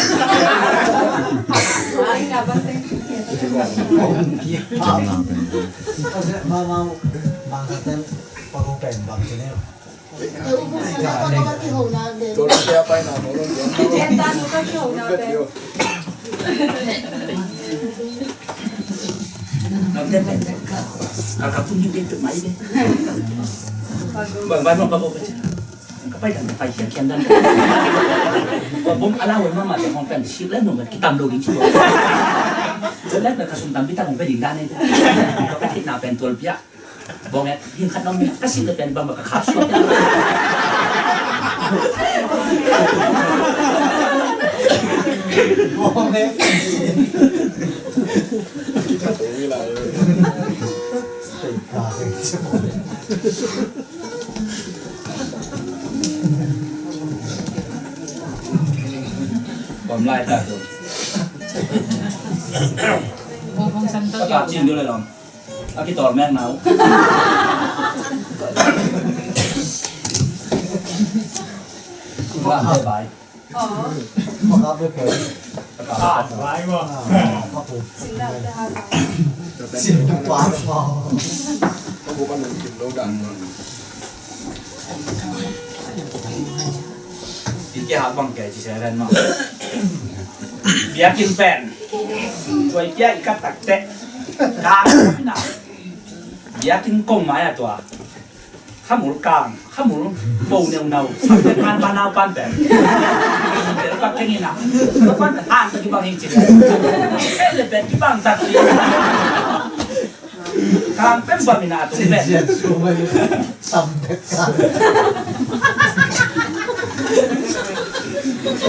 na ba te. Mama, mama, Bawng a lau e, mahmah te hong pen sik le nong kitam lo ding ci lo. Ka sum tampi tak hong pe ding dan e. Ka theihna pen tual pia. Bawng e, hing khat nong ka sik le pen bang ka khap suak. Bawng e. Bawm lai ta tu. Bawm hong san to. Ka cin du le long. A ki tawr meng nau. Bawm lai bai. Pi ke hak bang ke ci se ren ma. Biakinn pen. Tuai pia i kat tak te. Ka na. Biakinn kong mai a tua. Khamul kang, khamul bo neu nau, sampen pan pan nau pan pen. Pen pak keng ina, pan pen han ta kibang hing cin. Ele pen kibang tak cin. Kang pen bam ina tung pen. Sampen kang.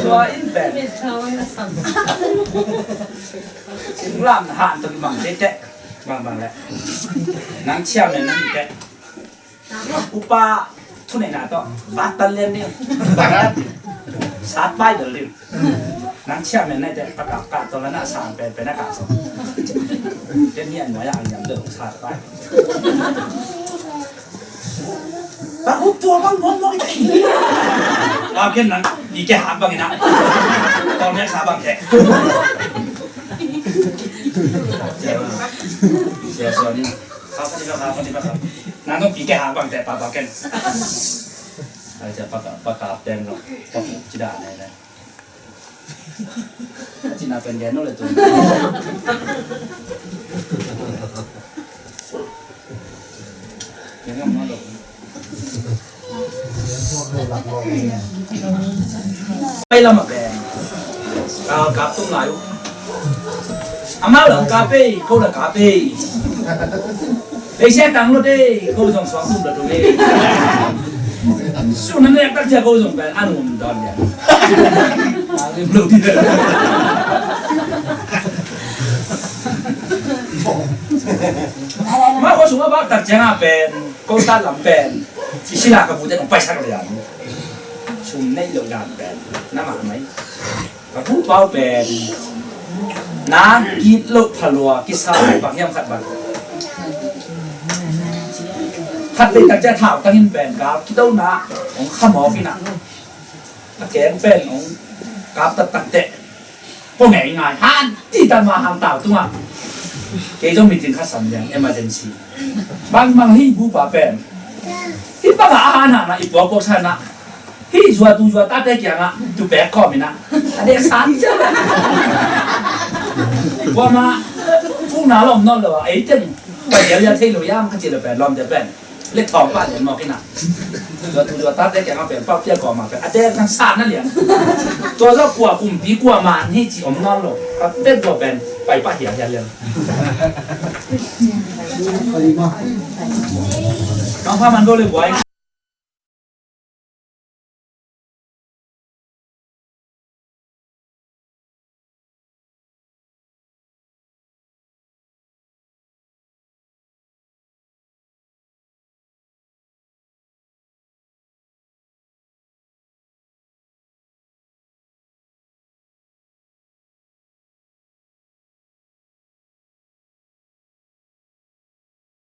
Tua in pen. Singlam han ta kibang tete, bang bang le. Nang chairman nang tete. Upa thuneihna tawh battalion ding, battalion ding, satpai del ding. Nang chairman nai te pakap kah tawh la na sang pen pen a kah tawh. Ken ni an nuai a ang yam del satpai. Pak up tua bang nuam nuam i te. Bang ken nang i ke hak bang ina. Tawm nek sa bang ke. Sia sia ni. Kha pa ni ba kha pa ni ba kha. Nang dong pi ke hak bang te pa pa ken. Ai te pa ka pa ka pen no. Pa ci da nai nai. Ci na pen gen no le tu. Gen ngam no lo. Pai lam a pen. Ka kap tung lai uh. Amau lam kap ei, ko la kap ei. Ei sia tang lo dei, ko zong suang tum la tung ei. Su nan nek tak sia ko zong pen an um don ya. Ang im lo di. Ma ko sung a bak tak sia nga pen, ko ta lam pen. I sila ka bu te nong pai sak le ya. Sum nei lo dan pen. Na ma mai. Ka bu pau pen na kit lo phalua kisa bang hiam khat bang. Khat le tak cia thau tangin pen ka kidona ong khamawk ina. A keng pen ong kap tak tak te. Ko ngei ngai han ti tan ma hang tau tunga. Kei zong meeting khat sam liang emergency. Bang bang hi bu pa pen. Hi bang a han hana i pawk pawk sana. Hih zua tu zua tate kiangah tu pek kawm inah a dek san. Kuamah ukna lawm nawn lo ah ei teng pai lialia thei lo iam ka cih lo pen lawmte pen lek thawng pah lian mawk inah. Zua tu zua tate kiangah pen pau pia kawmah pen a dek nang san na lian. Tua zua kua kumpi kua man hi ci om nawn lo. Ka pen tua pen pai pah hiahial lian. Mangpha man go le buai.